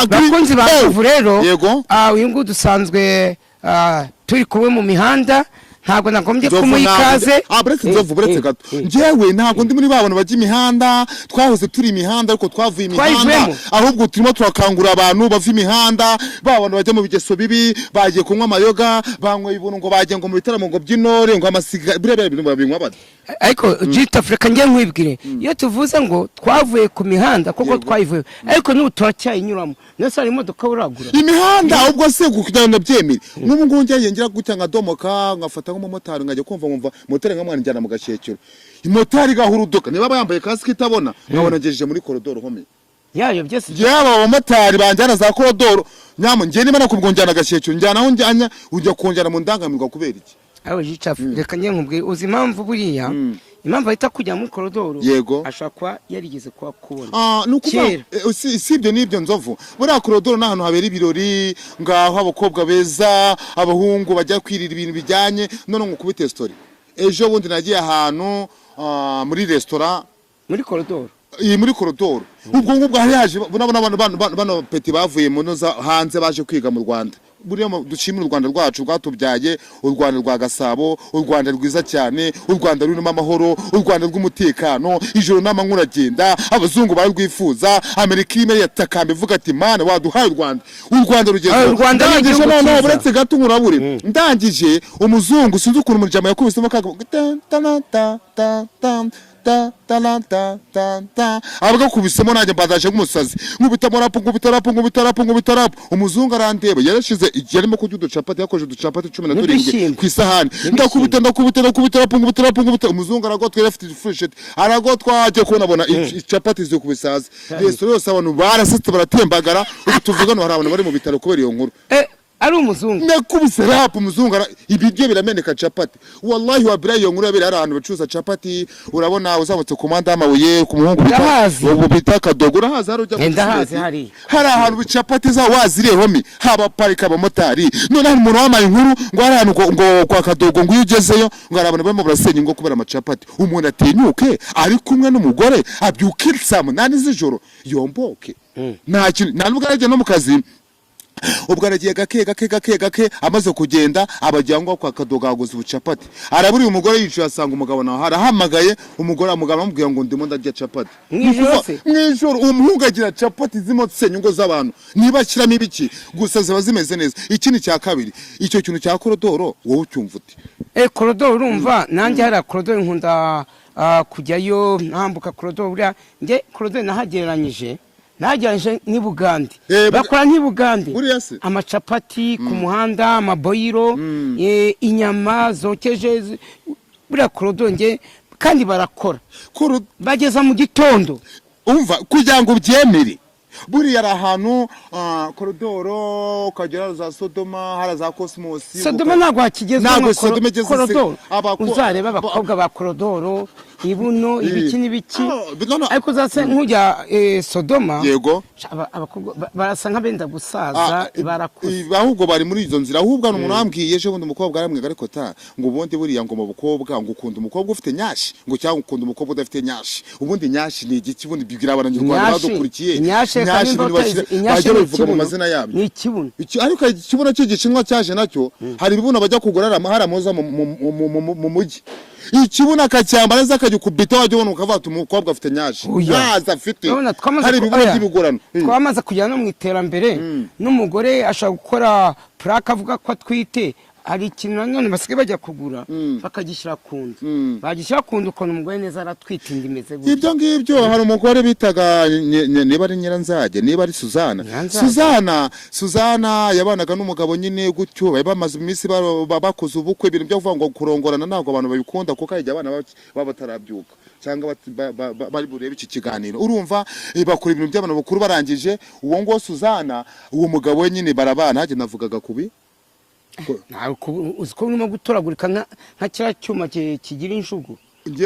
Bakunzi ba Nzovu rero, Yego. Uyu nguyu dusanzwe turi kumwe mu mihanda, ntabwo nagombye Nzovu kumuha ntabwo ikaze. Buretse Nzovu, buretse gato. Njyewe ntabwo ndi muri ba bantu bajya imihanda. Twahoze turi imihanda, ariko twavuye imihanda. Twayivuyemo. Ahubwo turimo turakangurira abantu bava imihanda, ba bantu bajya mu bigeso bibi, bagiye kunywa amayoga, banyweye ibintu, ngo bagiye ngo mu bitaramo ngo by'intore, ngo amasiga, buriya bintu babinywa bate? Ariko Gita Afurika, njye nkwibwire, iyo tuvuze ngo twavuye ku mihanda kuko twayivuye, ariko n'ubu turacyayinyuramo. Ndetse hari imodoka uragura. Imihanda ubwo se kugira ngo ndabyemere, nk'ubu ngubu ngiye ngira gutya nkadomoka, nkafata nk'umumotari, nkajya kumva nkumva motari nkamwana njyana mu Gashyekero, motari igahuruduka, niba aba yambaye kasike itabona, nkabona ngejeje muri korodoro homeye. Yayo byose. Yaba abamotari banjyana za korodoro nyamo, njye niba nakubwo njyana Gashyekero, njyana aho njyanya, ujya kunjyana mu ndangamirwa kubera iki? Aho Gita, reka njye nkubwire, uzi impamvu buriya, impamvu ahita kujya muri korodoro? Yego. Ashobora kuba yarigeze kuba kubona Ni ukuvuga kera. Si ibyo n'ibyo Nzovu, buriya korodoro ni ahantu habera ibirori, ngaho abakobwa beza, abahungu bajya kwirira ibintu bijyanye. None ngo ukubite story, ejo bundi nagiye ahantu muri resitora. Muri korodoro? Iyi muri korodoro. Ubwo ngubwo hari haje bano peti bavuye mu noza hanze baje kwiga mu Rwanda. Buriya dushimira u Rwanda rwacu rwatubyaye, u Rwanda rwa Gasabo, u Rwanda rwiza cyane, u Rwanda rurimo amahoro, u Rwanda rw'umutekano, ijoro n'amanywa uragenda, abazungu bararwifuza. Amerika irimo yatakamba ivuga ati: "Mana waduhaye u Rwanda, u Rwanda rugeze." Ah, u Rwanda ni Ndangije igihugu noneho cyiza. buretse gato nkurabure, ndangije umuzungu, sinzi ukuntu umuryango yakubisemo kaga ta ta ta ta ta ta ta ta ta ta, abagakubisemo, nanjye mbadaje nk'umusazi, nkubita rap, nkubita rap, nkubita rap, nkubita rap. Umuzungu arandeba, yarashize igihe arimo kurya uducapati, yakoje uducapati 17 N'udushyimbo. ku isahani. Ndakubita, ndakubita, ndakubita rap, nkubita rap, nkubita. Umuzungu aragotwa, yari afite ifurusheti, aragotwa, agiye kubona abona icapati zikubise hasi. Resitora yose abantu barasetse, baratembagara. Ubu tuvugana hari abantu bari mu bitaro kubera iyo nkuru. Ari umuzungu? Nakubise rap, umuzungu ibiryo birameneka, capati. Wallahi wa birayi, iyo nkuru yabereye hari ahantu bacuruza capati, urabona uzamutse ku muhanda w'amabuye ku muhungu Ndahazi. Ubu bita Kadogo, urahazi hari ujya Eh, ndahazi kuri hariya. Hari ahantu capati za waziriye homi, haba parika abamotari. None hari umuntu wamaye inkuru ngo hari ahantu ngo kwa Kadogo, ngo iyo ugezeyo ngo hari abantu barimo barasenya ngo kubera amacapati. Umuntu atinyuke ari kumwe n'umugore, abyuke saa 8 z'ijoro, yomboke, nta kintu, nta nubwo arajya no mu kazi. Ubwo aragiye gake gake gake gake, amaze kugenda abajya ngo kwa Kadogo aguze ubucapati, araburiye umugore yicaye, asanga umugabo nawe arahamagaye umugore, umugabo amubwira ngo ndimo ndarya capati. Mw'ijoro se? Mw'ijoro. Uwo muhungu agira capati zirimo zisenya ingo z'abantu, niba ashyiramo ibiki, gusa ziba zimeze neza. Ikindi cya kabiri, icyo kintu cya korodoro wowe ucyumva ute? Korodoro, urumva nanjye hariya korodoro nkunda kujyayo, ntambuka korodoro. Buriya njye korodoro nahagereranyije n'i Bugande. Bakora nk'i Bugande. Buriya se? Amacapati ku muhanda, amaboyiro, inyama zokeje, buriya korodoro njye kandi barakora bageza mu gitondo. Umva, kugira ngo ubyemere, buriya hari ahantu korodoro, ukagera za Sodoma, hari za Kosimosi. Sodoma ntabwo hakigezweho. Ntabwo nka Sodoma igeze korodoro. Uzareba abakobwa ba korodoro, ibuno, ibiki n'ibiki. Ah, no. Ariko uzase nk'ujya Sodoma. Yego. Abakobwa barasa nk'abenda gusaza, barakuze. Ahubwo bari muri izo nzira. Ahubwo hari umuntu wambwiye ejo bundi, umukobwa aramwiga, ariko ta ngo ubundi buriya ngo mu bukobwa ngo ukunda umukobwa ufite nyashi, ngo cyangwa ukunda umukobwa udafite nyashi? Ubundi nyashi ni igiki? Ubundi bibwira abanyarwanda badukurikiye. Nyashi, reka Nyashi nimba ibintu utayizi, inyashi bajya ni babivuga mu ikibuno. mazina yabyo. Ni ikibuno. Ariko ikibuno cy'igishinwa cyaje nacyo, hari ibibuno bajya kugura hariya muza mu mujyi, ikibuno akacyambara neza akagikubita, wajya ubona ukavuga ati umukobwa afite nyashi. Oya. Ntazi afite. Urabona, twamaze Hari ibibuno oya. by'ibigurano. Twamaze kugera no mu iterambere, n'umugore ashobora gukora purake avuga ko atwite. Hari ikintu nanone basigaye bajya kugura bakagishyira ku nda, bagishyira ku nda ukabona umugore neza aratwite, inda imeze gutya. Ibyo ngibyo, hari umugore bitaga niba ari Nyiranzage, niba ari Suzana. Nyiranzage. Suzana yabanaga n'umugabo nyine gutyo, bari bamaze iminsi bakoze ubukwe. Ibintu byo kuvuga ngo kurongorana ntabwo abantu babikunda, kuko hari igihe abana baba batarabyuka. Cyangwa bari burebe iki kiganiro. Urumva, bakora ibintu by'abantu bakuru. Barangije, uwo nguwo Suzana, uwo mugabo we nyine barabana. Hajya navugaga kubi. Ntabwo uzi ko urimo gutoragurika nka kiriya cyuma kigira injugu.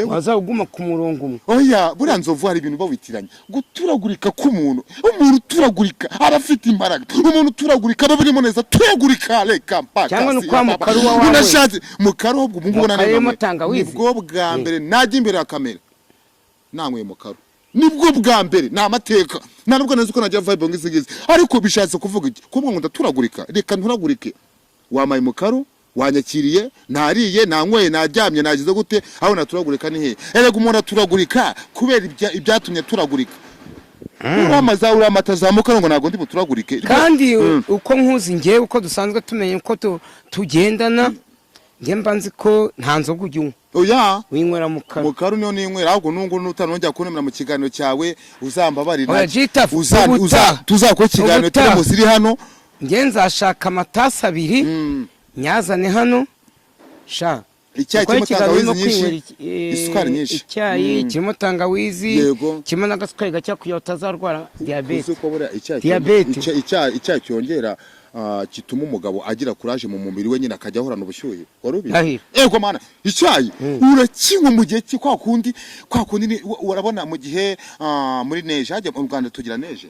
Wazawuguma ku murongo umwe. Oya, buriya Nzovu, hari ibintu bawitiranya. Guturagurika k'umuntu, umuntu uturagurika aba afite imbaraga, umuntu uturagurika aba birimo neza. Turagurika reka mpaka. Cyangwa ni si ukwa papa. mukaruwa wawe. Unashatse mukaru, ahubwo ubu ngubu Mukaru irimo nanone tangawizi. Nibwo bwa mbere najya imbere ya kamera nanyweye mukaru, nibwo bwa mbere. Ni amateka, nta nubwo nzi ko najya vibe ngizi ngizi. Ariko bishatse kuvuga iki? Kuvuga ngo ndaturagurika, reka nturagurike. Wamaye mukaru, wanyakiriye, nariye, nanyweye, naryamye, nagize gute? Aho naturagurika ni hehe? Erega umuntu aturagurika kubera ibyatumye aturagurika. Uriya uriya mata azamuka ngo ntabwo ndi buturagurike. Kandi uko nkuzi ngewe, uko dusanzwe tumenya, uko tugendana, njye mba nzi ko nta nzoga ujya unywa. Oya. Winywera mu kanwa. Mukaru niyo ninywera. Ahubwo nungu nutanongera kuntumira mu kiganiro cyawe, uzambabarira. Oya, Gitafu, ubutaha. Tuzakora ikiganiro. Ubutaha. Turi ziri hano. Njye nzashaka amatasi abiri, nyazane hano sha. Icyayi Ukore kirimo ikiganiro tangawizi urimo nyinshi, kwinywera isukari nyinshi. Icyayi kirimo tangawizi, kirimo n'agasukari gake kugira ngo utazarwara diyabete. Uzi ko buriya icyayi Diyabete. Icyayi cyongera, gituma umugabo agira courage mu mubiri we nyine, akajya ahorana ubushyuhe. Wari ubizi? Ndahiro. Ego mana, icyayi urakinywa mu gihe kwa kundi urabona mu gihe, muri neige. Hajya mu Rwanda tugira neige?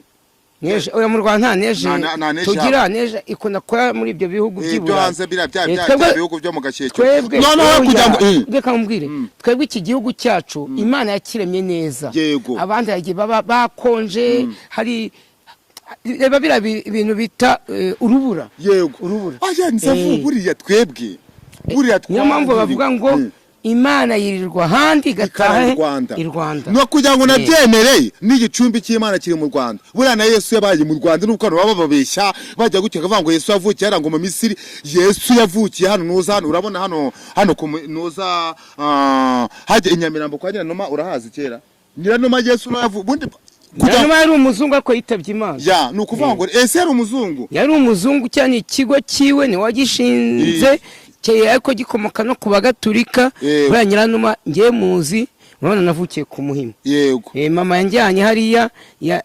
Neige? Oya, mu Rwanda nta neige. Nta neige. Tugira neige ikunda kuba muri ibyo bihugu by'i Byo Burayi. hanze biriya bya bya bya bihugu byo mu gakeke. Twebwe Noneho oya, kugira ngo reka nkubwire, twebwe iki gihugu cyacu Imana yakiremye neza. Abandi hagiye baba bakonje. Hari, reba biriya bintu bita urubura. Urubura. Aya Nzovu, buriya twebwe buriya Niyo mpamvu bavuga ngo Imana yirirwa ahandi igataha i Rwanda. I Rwanda. No kugira ngo nabyemereye, n'igicumbi cy'Imana kiri mu Rwanda. Buriya na Yesu yabaye mu Rwanda, nubwo abantu baba bababeshya, bajya gutya bakavuga ngo Yesu yavukiye hariya ngo mu Misiri. Yesu yavukiye hano. Nuza hano, urabona hano ku nuza, hajya i Nyamirambo kwa Nyiranuma, urahazi kera? Nyiranuma, Yesu nawe ubundi kugira Nyiranuma yari umuzungu ariko yitabye Imana. Ya, ni ukuvuga ngo ese yari umuzungu? Yari umuzungu cyane. Ikigo cyiwe ni wagishinze ariko gikomoka no ku Bagatulika. Buriya Nyiranuma ngiye muzi, urabona navukiye ku Muhima. Mama yanjyanye hariya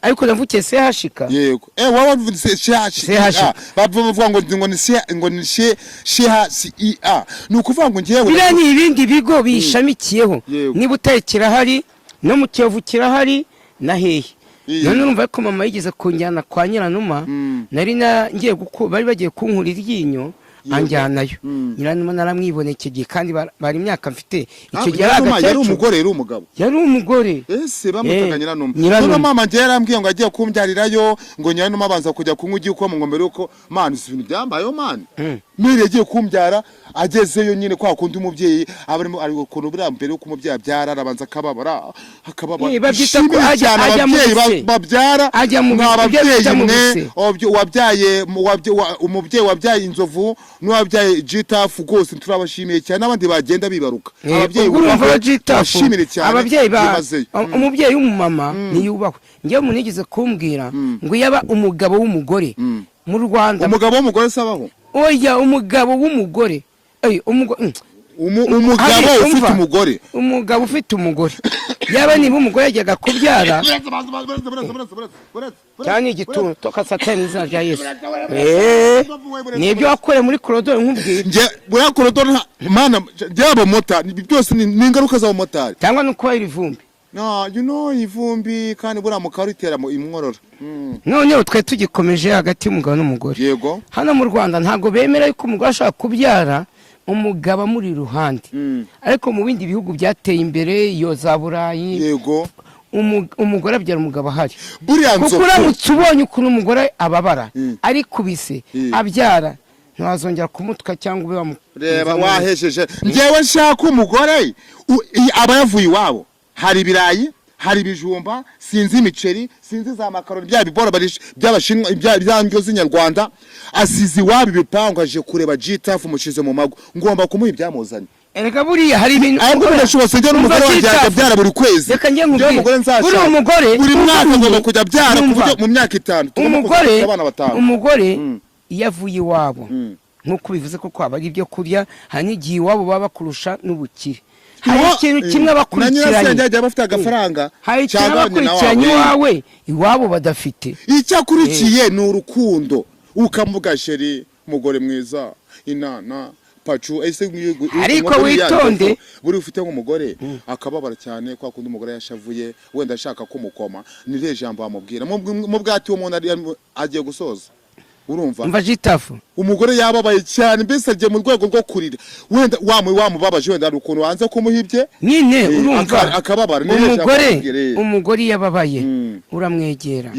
ariko navukiye sehashika. Yego, wowe wavuze CH. CH. Bavuga ngo ni C, ngo ni C C H C I A. Ni ukuvuga ngo ngewe Biriya ni ibindi bigo biyishamikiyeho. Niba utari kirahari, no mu Kiyovu kirahari, na hehe. None urumva ko mama yigeze kunjyana kwa Nyiranuma. Nari ngiye bari bagiye kunkura iryinyo, anjyanayo. Nyiranuma naramwiboneye icyo gihe, kandi bari imyaka mfite icyo gihe ari Nyiranuma yari agakecuru. umugore, yari umugabo? Yari umugore. Ese bamwitaga Nyiranuma? Nyiranuma. None mama njye yarambwiye ngo agiye kumbyarirayo, ngo Nyiranuma abanza kujya kunywa igikoma ngo mbere yuko, man, si ibintu byambayeho, man. Mary yagiye kumbyara, agezeyo nyine kwa kundi umubyeyi aba arimo, ari ukuntu buriya mbere yuko umubyeyi abyara arabanza akababara, akababara. Babyita ko Nshimire cyane ajya mu ababyeyi bise. babyara. Ajya mu mwa ibyo ababyeyi bita mu mwe bise. Wabyaye umubyeyi wabyaye Inzovu n'uwabyaye Gitafu, rwose turabashimiye cyane, n'abandi bagenda bibaruka. Ababyeyi Ubwo urumva bubahwe, ba Gitafu, tubashimire cyane ababyeyi ba byimazeyo. Umubyeyi w'umumama ntiyubahwe. Njyewe umuntu yigeze kumbwira ngo iyo aba umugabo w'umugore mu Rwanda. Umugabo w'umugore se abaho? Oya, umugabo w'umugore. Ey, Umugabo Hari, ufite umva. umugore. Umugabo ufite umugore, yaba niba umugore yajyaga kubyara cyane igituntu, toka Satani mu izina rya Yesu. Ni ibyo wakoreye muri korodoro nkubwira. Njye buriya korodoro mana, byaba motari, ibi byose ni ingaruka z'abamotari. Cyangwa no kuba ivumbi. No, you know, ivumbi kandi buriya mu karu itera mu inkorora. Noneho twari tugikomeje hagati y'umugabo n'umugore. Yego. Hano mu Rwanda ntabwo bemera yuko umugore ashobora kubyara umugabo amuri iruhande. Ariko mu bindi bihugu byateye imbere, iyo za Burayi, umugore abyara umugabo ahari. Buriya Kuko Nzovu uramutse ubonye ukuntu umugore ababara, arikubise, abyara, ntiwazongera kumutuka cyangwa ube Reba wahesheje. Njyewe nshaka umugore aba yavuye iwabo, hari ibirayi, hari ibijumba, sinzi imiceri, sinzi za makaroni, bya bibora by'Abashinwa, bya ndyo z'inyarwanda, asize iwabo ibipangu, aje kureba Gitafu, mushize mu mago, ngomba kumuha ibyamuzanye. Erega buriya hari ibintu Ahubwo birashobotse njye n'umugore Umva wanjye yajya Gitafu. abyara buri kwezi. Reka njye Njyewe nkubwire. umugore nzashaka Buriya umugore buri mwaka ngomba kujya abyara ku Umva. buryo mu myaka 5 tugomba Umugore kuzagira abana batanu. Umugore iyo avuye iwabo, nk'uko bivuze ko kwaba ari ibyo kurya, hari n'igihe iwabo baba bakurusha n'ubukire. Hari ikintu kimwe Na abakurikiranye. nyirasenge yagiye aba afite agafaranga Hari ikintu cyangwa nyina abakurikiranye wabo. iwawe, iwabo badafite. Icyo akurikiye ni urukundo, ukamuga chéri, mugore mwiza, inana pacu ese Ariko buriya witonde. Buri ufite nk'umugore akababara cyane, kwa kundi umugore yashavuye, wenda ashaka kumukoma, ni irihe jambo wamubwira mu bwati uwo muntu agiye gusoza, urumva? Umva jitafu. Umugore yababaye cyane, mbese agiye mu rwego rwo kurira, wenda wamubabaje, wenda hari ukuntu wanze kumuha ibye. Nyine urumva Akababara, ni irihe jambo umugore wamubwira, eh? Umugore iyo ababaye uramwegera,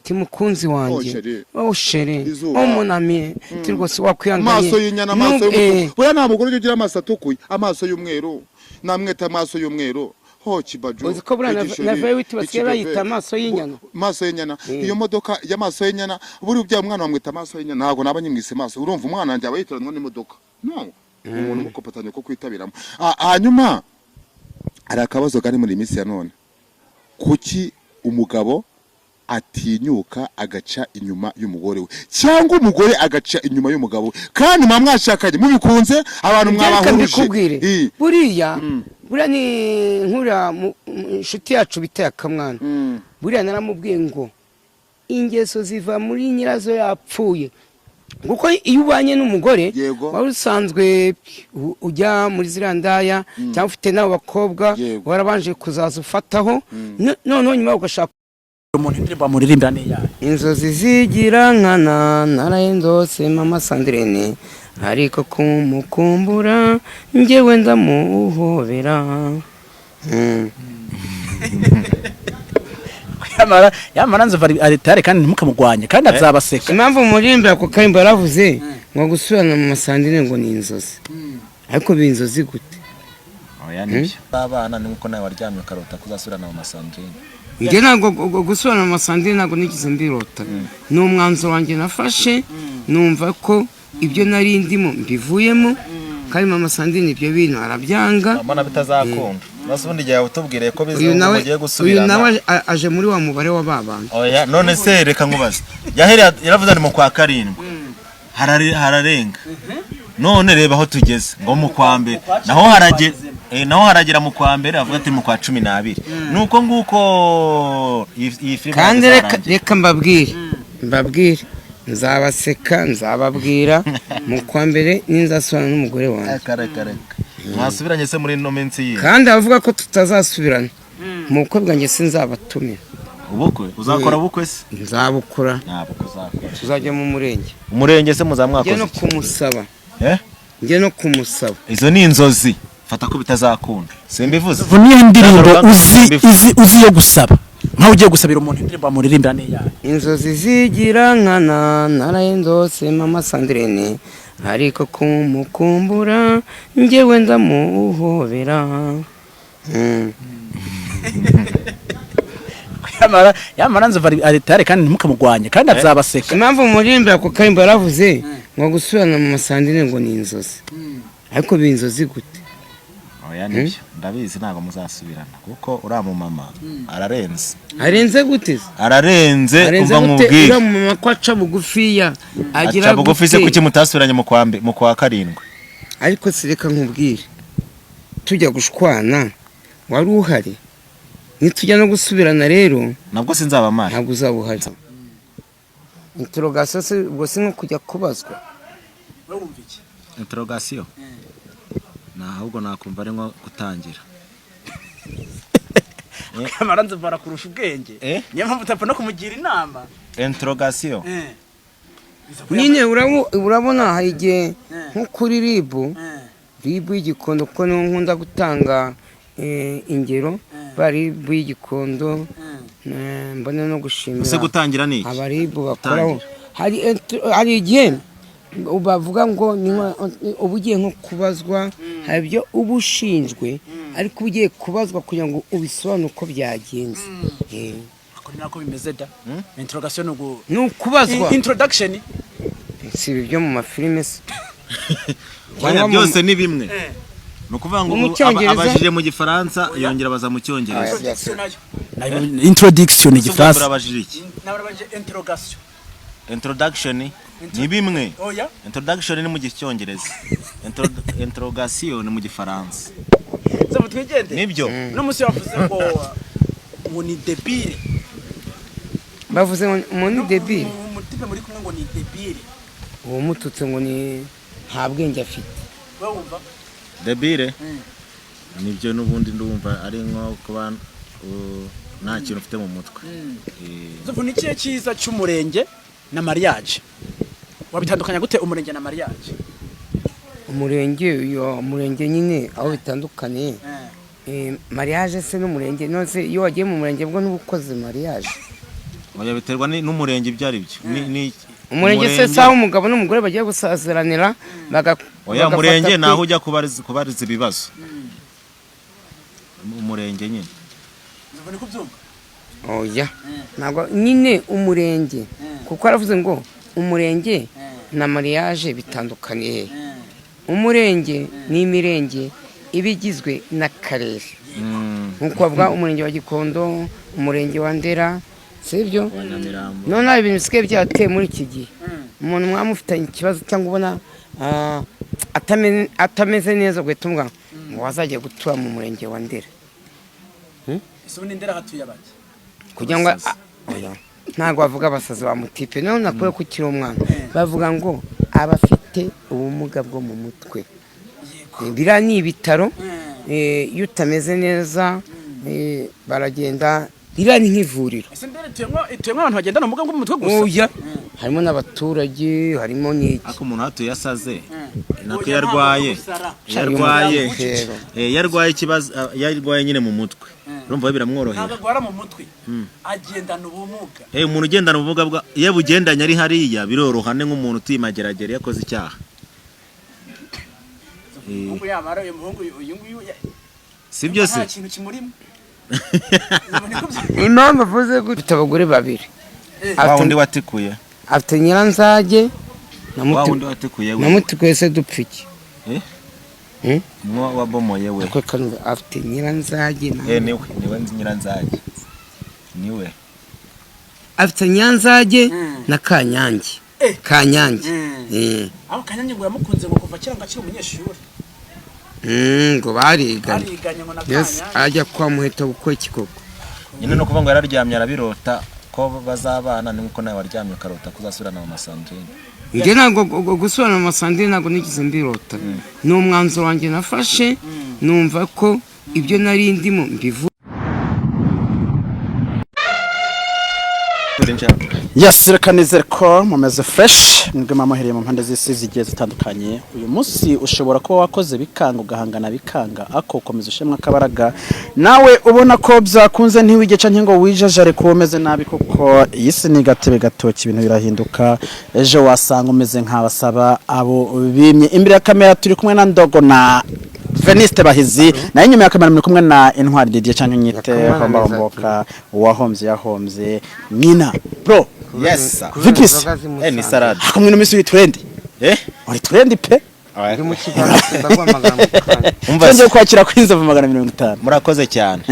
ti mukunzi wanjye, Oh, chéri. Oh chéri, Izuba. oh mon ami, ti rwose wakwihanganye. Amaso y'inyana, amaso y'umutuku. Buriya nta mugore ujya ugira amaso atukuye, amaso y'umweru, namweta amaso y'umweru ho kibaju. Uzi ko buriya Igisheri, na V8 basigaye ikibebe. bayita amaso y'inyana? Amaso y'inyana. Iyo modoka y'amaso y'inyana, buriya ubyaye umwana wamwita amaso y'inyana. Ntabwo naba nyimwise maso, urumva umwana wanjye aba yitiranwa n'imodoka. No umuntu umukopatanya ko kwitabiramo. Hanyuma hari akabazo kari muri iyi minsi ya none: kuki umugabo atinyuka agaca inyuma y'umugore we, cyangwa umugore agaca inyuma y'umugabo we, kandi muba mwashakanye mubikunze, abantu Ibyo reka mwabahuruje? mbikubwire. Buriya ni nkuriya inshuti yacu bita Yakamwana. Buriya naramubwiye ngo ingeso ziva muri nyirazo yapfuye, kuko iyo ubanye n'umugore wari usanzwe ujya muri ziriya ndaya, cyangwa ufite n'abo bakobwa warabanje kuzaza ufataho, noneho nyuma ugashaka Umuntu indirimbo amuririmbira ni iyahe? Inzozi zigira nkana, naraye ndose mama Sandrine, ariko kumukumbura njyewe ndamuhobera. Yamara nzova ari tayari, kandi ntimukamugwanye, kandi azabaseka. Impamvu muririmba ako karimbo, yaravuze ngo gusubirana mu masandine ngo ni inzozi, ariko biba inzozi gute? Oya, nibyo, abana ni nkuko nawe waryamye ukarota kuzasubirana mu masandrine. Njye ntabwo gusubirana mu masandine ntabwo nigeze mbirota. Ni umwanzuro wanjye nafashe, numva ko ibyo nari ndimo mbivuyemo, kandi mama Sandrine ibyo bintu arabyanga. Mbona bitazakunda basi, ubundi igihe utubwiriye ko Uyu biza nawe mugiye uyu gusubirana. nawe aje muri wa mubare wa ba bantu. Oya, none se reka nkubaze, yahereye yaravuze ni mu kwa karindwi, hararenga, none reba aho tugeze ngo mu kwa mbere, naho haragera, naho haragera mu kwa mbere, avuga ati mu kwa 12, nuko nguko iyi filime Kandi reka izarangira. Reka mbabwire, nzabaseka, nzababwira mu kwa mbere ninzasubirana n'umugore wanjye. Reka reka reka, mwasubiranye se muri ino minsi yindi? Kandi abavuga ko tutazasubirana, mu bukwe bwanjye sinzabatumira. Ubukwe uzakora ubukwe se? Nzabukora. Ntabwo uzakora. Tuzajya mu murenge. Umurenge se muzamwakoze Njye no iki? kumusaba. Eh? Njye no kumusaba. Izo ni inzozi, fata ko bitazakunda, simbivuze. Niyo ndirimbo uzi Simbivuze. uzi yo gusaba, nkaho ugiye gusabira umuntu, indirimbo amuririmbira ni iyahe? Inzozi zigira nkana, naraye ndose mama Sandrine, ariko kumukumbura njyewe ndamuhobera. Yamara nzova ari tayari, kandi ntimukamugwanye, kandi azabaseka. Impamvu muririmba ako karimbo, yaravuze ngo gusubirana mu masandine ngo ni inzozi, ariko biba inzozi gute? Oya, nibyo, ndabizi, ntabwo muzasubirana kuko uriya mumama ararenze. Arenze gute se? Ararenze. Arenze Umva gute? nkubwire. Uriya mumama ko aca bugufiya, agira Aca bugufi se? gute? Kuki mutasubiranye mu kwa mu kwa karindwi? Ariko si reka nkubwire, tujya gushwana wari uhari? Nitujya no gusubirana rero Nabwo sinzaba mpari. ntabwo uzaba uhari. Interrogation se ubwo si nko kujya kubazwa? Interrogation na ahubwo nakumva ari nko gutangira. Yamara nzova arakurusha ubwenge. Eh? Niyo mpamvu utapfa no kumugira inama. Interrogation. Nyine urabona hari igihe nko kuri RIB, RIB y'Igikondo, kuko niho nkunda gutanga ingero, ba RIB y'Igikondo, mbone no gushimira Ese gutangira ni iki? Aba RIB bakoraho. Hari igihe bavuga ngo ni uba ugiye nko kubazwa, hari ibyo uba ushinjwe, ariko uba ugiye kubazwa kugira ngo ubisobanure uko byagenze. Ako ni nako bimeze da, interrogation ni ugu Ni ukubazwa. Introduction. Si ibi byo mu mafilime se? Oya, Cyangwa byose ni bimwe, ni ukuvuga ngo Mu ubu Cyongereza? Abajije mu Gifaransa, yongera abaza mu Cyongereza. Introduction ni Ese ubwo Igifaransa. urabajije iki? Nabarabajije interrogation. Introduction ni bimwe. Oya. Introduction ni mu Cyongereza, interrogation ni mu Gifaransa. Nzovu, twigende. Nibyo. Uno munsi bavuze ngo ni débile. Bavuze ngo umuntu ni débile. Umutipe muri kumwe ngo ni débile. Uwo mututse ngo ni nta bwenge afite. Wumva? Débile nibyo, n'ubundi ndumva ari nko kuba nta kintu ufite mu mutwe. Nzovu, ni ikihe cyiza cy'umurenge na mariage? Wabitandukanya gute umurenge na mariage? Umurenge, uyo umurenge nyine aho bitandukaniye, mariage se n'umurenge, none iyo wagiye mu murenge bwo n'ubukoze mariage? Oya, biterwa n'umurenge ibyo ari byo. Umurenge se saho umugabo n'umugore bagiye gusazeranira Oya, bagafata umurenge ni aho ujya kubariza ibibazo, umurenge nyine. Nzovu, ni kubyumva? Oya, ntabwo nyine umurenge, kuko aravuze ngo umurenge na mariage bitandukaniye. Umurenge ni imirenge iba igizwe n'akarere, nk'uko bavuga umurenge wa Gikondo, umurenge wa Ndera, sibyo? Wa Nyamirambo. None ibintu bisigaye byateye muri iki gihe, umuntu mwaba mufitanye ikibazo cyangwa ubona atameze neza, ugahita umubwira ngo wazajya gutura mu murenge wa Ndera. Ese ubu ni Ndera hatuye abaki? Kugira ngo Abasazi. Oya, ntabwo bavuga abasazi ba mutipe. None nakwiye ko ukiri umwana, bavuga ngo abafite ubumuga bwo mu mutwe. Biriya ni ibitaro, iyo utameze neza, baragenda, ririya ni nk'ivuriro. Ese Ndera ituyemo abantu bagendana ubumuga bwo mu mutwe gusa? Oya, harimo n'abaturage, harimo n'iki. Ariko umuntu hatuye asaze, nako Oya, iyo arwaye, ntabwo gusara. iyo arwaye, Rero. iyo arwaye ikibazo, iyo arwaye nyine mu mutwe, urumva biramworohera. Ntabwo arwara mu mutwe, agendana ubumuga. Umuntu ugendana ubumuga bwa iyo bugendanye ari hariya biroroha, ni nk'umuntu utuye Mageragere yakoze icyaha. Umuhungu yamara uyu muhungu uyu nguyu Si byo se? Nta kintu kimurimo. Nzovu, ni kubyumva? Impamvu avuze gutya, afite abagore babiri. Wa wundi watikuye. Afite Nyiranzage na Wa wundi watikuye we. Na Mutikuye se dupfa iki? Eh? Umwe wabomoye we. Ako kantu, afite Nyiranzage na Niwe Nyiranzage, niwe. Afite Nyiranzage na Kanyange. Kanyange. Aho Kanyange ngo yamukunze ngo kuva kera, ngo akiri umunyeshuri. Ngo bariganye. Bariganye ngo na Yes, Kanyange. ajya kwa Muheto gukora iki koko? Nyine ni ukuvuga ngo yararyamye arabirota ko bazabana, ni nkuko nawe waryamye ukarota ko uzasubirana mu masandrine. Njye ntabwo gusubirana mu masandine ntabwo nigeze mbirota. Ni umwanzuro wanjye nafashe, numva ko ibyo nari ndimo mbivu. Yes, reka nizere ko mumeze fresh, mwebwe muhereye mu mpande z'isi zigiye zitandukanye. Uyu munsi ushobora kuba wakoze bikanga, ugahangana bikanga, ako ukomeza ushemwa akabaraga. Nawe ubona ko byakunze, ntiwige canke ngo wijajare kuba umeze nabi, kuko iyi si ni gatebe gatoki, ibintu birahinduka. Ejo wasanga umeze nk'abasaba abo bimye. Imbere ya kamera turi kumwe na Ndogo na Veniste Bahizi, nayo inyuma ya kamera muri kumwe na Intwari Didier canke Nyite Yakamwana. Homba uwahombye yahombye nyina, bro. Yes sir. Vipisi. Ni salade. Ako mwino minsi uri trend. Uri trend pe. Ndi mu kiganiro, ndaguhamagara mu kanya. Umva. Twongeye kwakira kuri Nzovu 150. Murakoze cyane.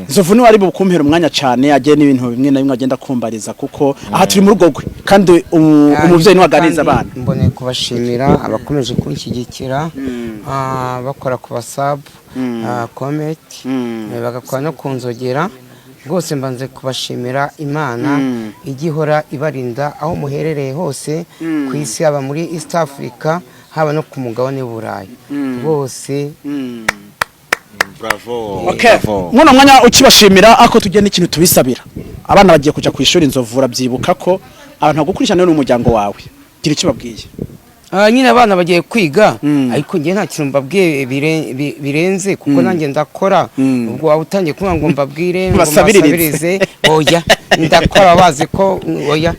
Nzovu niwe ari bukumpera umwanya cyane, agiye n'ibintu bimwe na bimwe agenda kumbariza, kuko aha turi mu rugo rwe kandi umubyeyi niwe aganiriza Kandi abana. Mboneye kubashimira abakomeje kunshyigikira, bakora ku basabu comment, bagakora no ku nzogera. Rwose mbanze kubashimira, Imana ijya ihora ibarinda aho muherereye hose ku isi, haba muri East Africa, haba no ku mugabane w'Uburayi rwose. Bravo. Okay. Bravo. Muno mwanya ukibashimira, ako tujye n'ikintu tubisabira. Abana bagiye kuja ku ishuri, Nzovu, urabyibuka ko abantu bagukurikirana n'umuryango wawe. Gira icyo babwiye. Nyine abana bagiye kwiga, ariko njye nta kintu mbabwiye birenze, kuko nanjye ndakora. Ubwo waba utangiye kuvuga ngo mbabwire ngo Mbasabiririze. mbasabirize, oya, ndakora, bazi ko oya.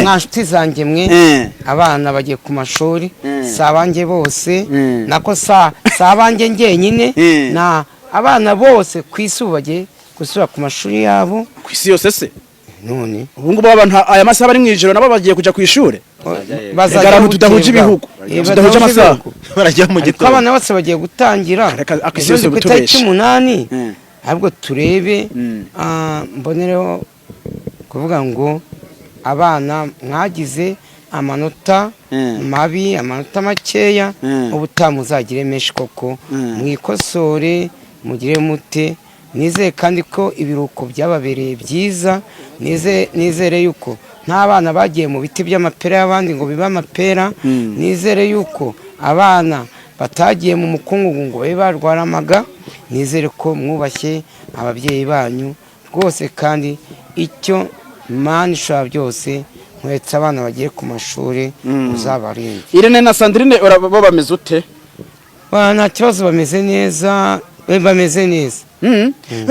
Mwa nshuti zanjye mwe, abana bagiye ku mashuri, si abanjye bose, nako si abanjye njyenyine, na abana bose ku isi ubu bagiye gusubira ku mashuri yabo. Ku isi yose se? None Ubu ngubu abantu aya masaha bari mu ijoro nabo bagiye kuja ku ishuri. Bazajya Reka abantu tudahuje bukeye ibihugu. bwabo. Tudahuje amasaha. Ibihugu. Barajya mu Ariko gitondo. abana bose bagiye gutangira Reka akisi ejo yose ku itariki gutubesha. 8. Ahubwo turebe, mbonereho kuvuga ngo abana mwagize Amanota mabi, amanota makeya. Ubutaha muzagire menshi koko. Mwikosore, mugire mute. Nizeye kandi ko ibiruhuko byababereye byiza. Nizere yuko nta bana bagiye mu biti by'amapera y'abandi ngo bibe amapera. Nizere yuko abana batagiye mu mukungugu ngo babe barwara amaga. Nizere ko mwubashye ababyeyi banyu rwose, kandi icyo Mana ishobora byose, nkwetse abana bagiye ku mashuri, uzabarinde. Irene na Sandrine bo bameze ute? Nta kibazo, bameze neza, bameze neza.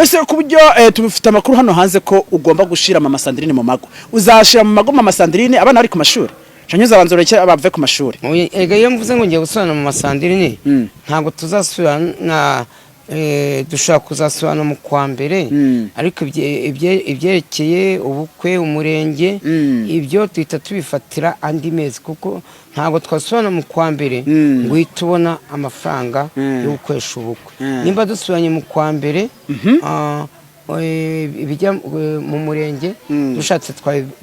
Ese ku buryo tubifite amakuru hano hanze ko ugomba gushira mama Sandrine mu mago, uzashira mu mago mama Sandrine abana bari ku mashuri, canke uzabanza ureke bave ku mashuri? Oya, erega iyo mvuze ngo ngiye gusubirana mu masandirine, ntabwo tuzasubirana. Dushobora kuzasubirana mu kwa mbere, ariko ibyerekeye ubukwe, umurenge, ibyo duhita tubifatira andi mezi, kuko ntabwo twasubirana mu kwa mbere ngo uhite ubona amafaranga yo gukoresha ubukwe. Nimba dusubiranye mu kwa mbere, ibijya mu murenge, dushatse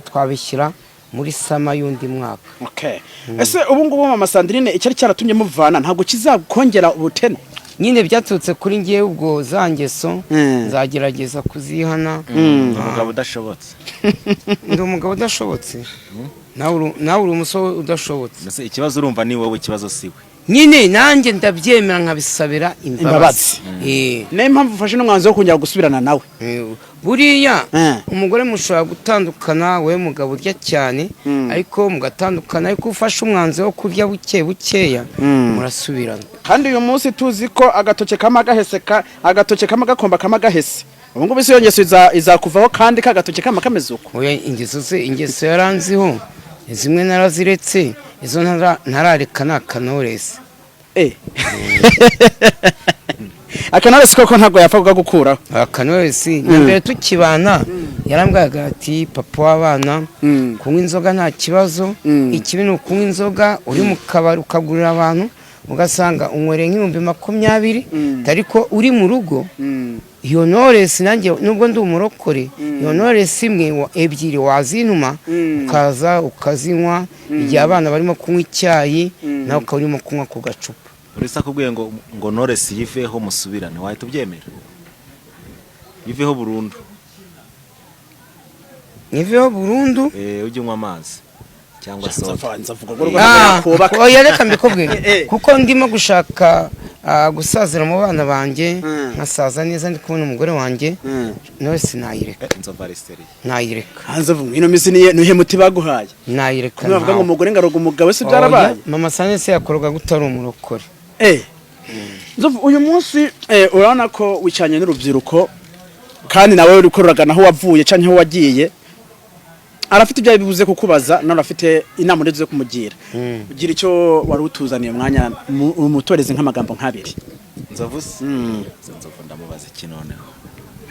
twabishyira muri summer y'undi mwaka. Okay. Ese ubu ngubu mama Sandrine icyari cyaratumye muvana ntabwo kizakongera ubutene? Nyine byaturutse kuri ngewe, ubwo za ngeso nzagerageza kuzihana. Umugabo udashobotse. Ndi umugabo udashobotse? Nawe uri umusore udashobotse. Mbese ikibazo urumva ni wowe, ikibazo si we. Nyine nanjye ndabyemera, nkabisabira imbabazi. Niyo mpamvu ufashe n'umwanzuro wo kongera gusubirana nawe. Buriya umugore mushobora gutandukana, wowe mugabo urya cyane, ariko mugatandukana, ariko ufashe umwanzuro wo kurya buke bukeya, murasubirana. Kandi uyu munsi tuzi ko agatoke kama gaheseka, agatoke kama gakomba kama gahese. Ubu ngubu isi iyo ngeso izakuvaho, kandi ka gatoke kama kameze uko. Oya, ingeso ze, ingeso yaranziho zimwe naraziretse, izo ntarareka ni akanoresi. Akanaresi koko ntabwo yapfa kugakuraho. Akanoresi mbere tukibana yarambwiraga ati: "Papa w'abana, kunywa inzoga nta kibazo. Ikibi ni ukunywa inzoga uri mu kabari, ukagurira abantu, ugasanga unywereye nk'20,000, ariko uri mu rugo." Iyo noresi nanjye nubwo ndi umurokore, iyo noresi imwe ebyiri wazintuma, ukaza ukazinywa igihe abana barimo kunywa icyayi, nawe ukaba urimo kunywa ku gacupa. Uretse akubwiye ngo Knowless yiveho musubirane, wahita ubyemera? Yiveho burundu. Niveho burundu? Ujye unywa amazi cyangwa soda. Nzavuga ngo kubaka. Oya, reka mbikubwire, kuko ndimo gushaka gusazira mu bana banjye, nkasaza neza ndi kubona umugore wanjye, nawe sinayireka. Inzovu ariseriye. Nayireka. Hanze vuga, ino minsi niye nuhe muti baguhaye? Nayireka. Kumwe bavuga ngo Ntawe. umugore ngaroga umugabo, se byarabaye? Oya, mama Sanese yakoroga gute ari umurokore? Nzovu, uyu munsi urabona ko wicanye n'urubyiruko, kandi nawe uri kororagana aho wavuye canke aho wagiye. Arafite ibyo bibuze kukubaza, nawe arafite inama ndetse zo kumugira. Ugira icyo wari utuzaniye umwanya, umutoreze nk'amagambo nk'abiri. Nzovu se? Nzovu ndamubaza iki noneho?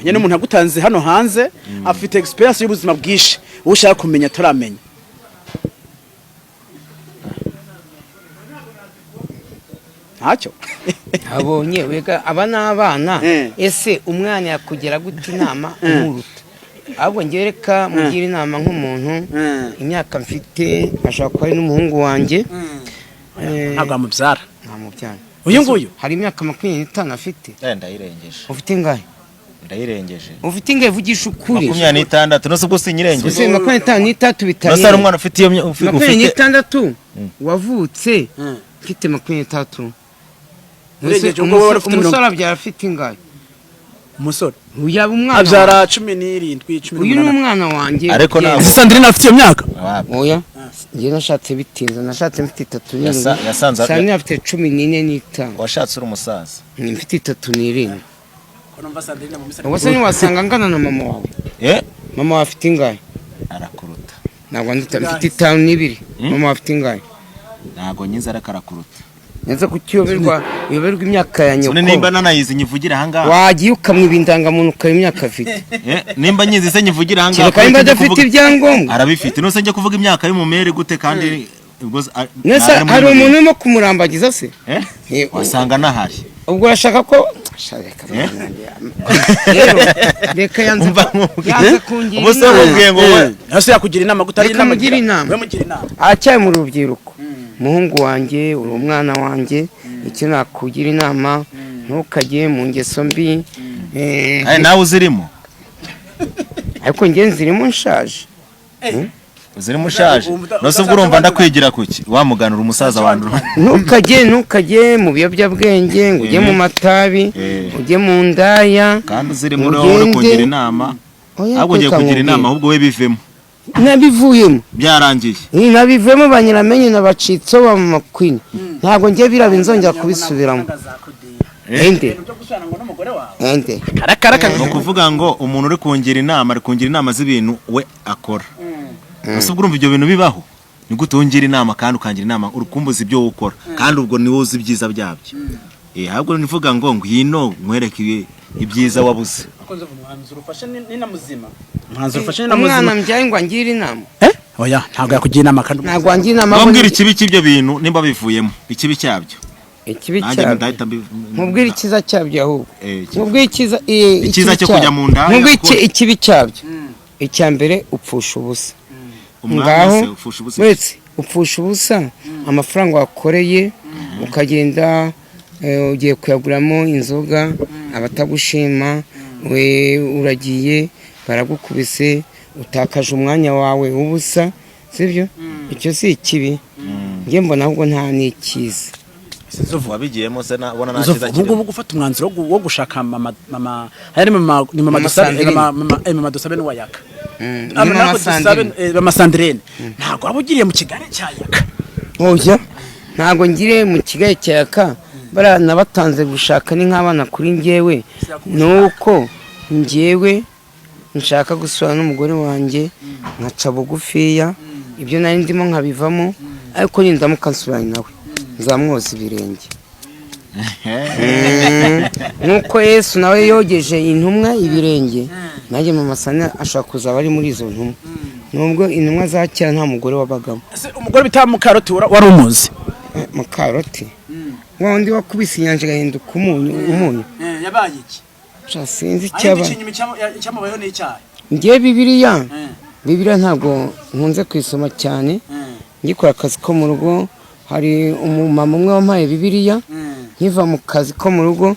Nyine umuntu agutanze hano hanze afite experience y'ubuzima bwinshi, uwo ushaka kumenya ataramenya. Ntacyo. Abonye wega aba ni abana. Ese umwana yakugera gute inama umuruta? Ahubwo njyewe reka mugire inama nk'umuntu, imyaka mfite, ashobora kuba ari n'umuhungu wanjye. Ntabwo amubyara. Ntamubyara. Uyu nguyu? Hari imyaka 25 afite. Ndayirengeje. Ufite ingahe? Ndayirengeje. Ufite ingahe? Vugisha ukuri. 26, nose ubwo sinyirengeje? Ese 53 bitari Nose hari umwana ufite iyo makumyabiri ufite n'itandatu wavutse mfite 23. Urengeje ubwo wowe wari ufite Umusore abyara afite ingahe? Umusore Yaba umwana abyara wanjye. 17, cumi Uyu ni n'umunani. umwana wanjye. Ariko ntabwo- Ese Sandrine afite iyo myaka? Wapi. Oya, njye nashatse bitinze, nashatse mfite 37. Sandrine afite 14 n'itanu. Washatse uri umusaza. Ni mfite 37. Ubwo se ntiwasanga angana na mama wawe? Mama wawe afite ingahe? Arakuruta. Ntabwo nduta, mfite 52. Mama wawe afite ingahe? Ntabwo nyizi, ariko arakuruta. Neza kuki uyoberwa imyaka ya nyoko? None nimba nanayizi nyivugira ahangaha? Wagiye ukamwiba indangamuntu ukareba imyaka afite. Nimba nyizi se nyivugira ahangaha? Kereka nimba Kubera ko njya adafite kuvuga- ibyangombwa. Arabifite. Nose njya kuvuga imyaka y'umumere gute kandi ubwo Nese ntabwo ari muri hari mubiri. umuntu urimo kumurambagiza se? Wasanga nahari. Ubwo urashaka ko Sha, reka rero, reka yanze Umva nkubwire. yanze kungira Ubu se inama. nkubwiye ngo we Ese yakugira inama gutari Reka inama? mugire inama. We mugira inama. Aracyari mu rubyiruko, muhungu wanjye, uri umwana wanjye. Icyo nakugira inama, ntukajye mu ngeso mbi. Ay, nawe uzirimo. Ariko njye nzirimo nshaje. Uzirimo ushaje. Nose ubwo urumva ndakwigira kuki wamuganura umusaza wandura? Ntukajye mu biyobyabwenge, ngo ujye mu matabi, ujye mu ndaya. Kandi uzirimo uri wowe uri Ugende. kungira inama. Oya, Ahubwo ugiye reka kugira inama, nkubwire. ahubwo we bivemo. Nabivuyemo. Byarangiye. Nabivuyemo, banyiramenye na bacitso ba mama queen. Ntabwo njye biraba inzongera kubisubiramo. Ende ende. Karakaraka. Ni ukuvuga ngo umuntu uri kungira inama ari kungira inama z'ibintu we akora. Ese ubwo urumva ibyo bintu bibaho? Ni gute wungira inama kandi ukangira inama uri kumbuza ibyo wowe ukora, kandi ubwo ni wowe uzi ibyiza byabyo? Ahubwo nivuga ngo ngwino nkwereke ibyiza wabuze. Umwanzuro ufashe ni na muzima, umwanzuro ufashe ni na Umwana muzima. mbyaye ngo angire inama? Eh, oya, ntabwo yakugira inama kandi. Ntabwo wangira inama. Wambwira ikibi cy'ibyo bintu nimba bivuyemo, ikibi cyabyo. Ikibi Nanjye cyabyo? ndahita Nkubwire icyiza cyabyo ahubwo. Nkubwire icyiza Icyiza ikibi cyo kujya cyabyo. mu ndaya, Nkubwire ikibi cyabyo. Icya mbere, upfusha ubusa. Umwanya Ngaho se ufusha ubusa? Wese upfusha ubusa amafaranga wakoreye, ukagenda ugiye kuyaguramo inzoga, abatagushima, we uragiye baragukubise, utakaje umwanya wawe w'ubusa, sibyo? Icyo si ikibi? Njye mbona ahubwo nta n'ikiza. Wabigiyemo se ubona nta Nzovu, cyiza ubu kirimo? ngubu gufata umwanzuro wo gushaka mama, mama hari mama, ni mama Mama Dusabe, Sandrine. mama, mama Dusabe n'uwayaka. Ni Aba mama ntabwo Dusabe, Sandrine. Mama Sandrine, ntabwo waba ugiriye mu kigali cya Yaka? Oya, ntabwo ngire mu kigali cya Yaka. Bariya nabatanze gushaka ni nk'abana kuri njyewe, nuko njyewe nshaka gusura n'umugore wanjye, nkaca bugufiya, ibyo nari ndimo nkabivamo. Ariko nindamuka nsubiranye nawe, nzamwoza ibirenge. Nk'uko Yesu nawe yogeje intumwa ibirenge, nanjye mama Sani ashobora kuzaba ari muri izo ntumwa, nubwo intumwa za kera nta mugore wabagamo. Ese umugore bita Mukaroti wari umuzi? Mukaroti wa wundi wakubise inyanja igahinduka umunyu? Yabaye iki? Sha, sinzi icyaba. Icyamubayeho ni icyaha. Ngewe Bibiliya ntabwo nkunze kuyisoma cyane. Ngikora akazi ko mu rugo, hari umumama umwe wampaye Bibiliya. Nkiva mu kazi ko mu rugo,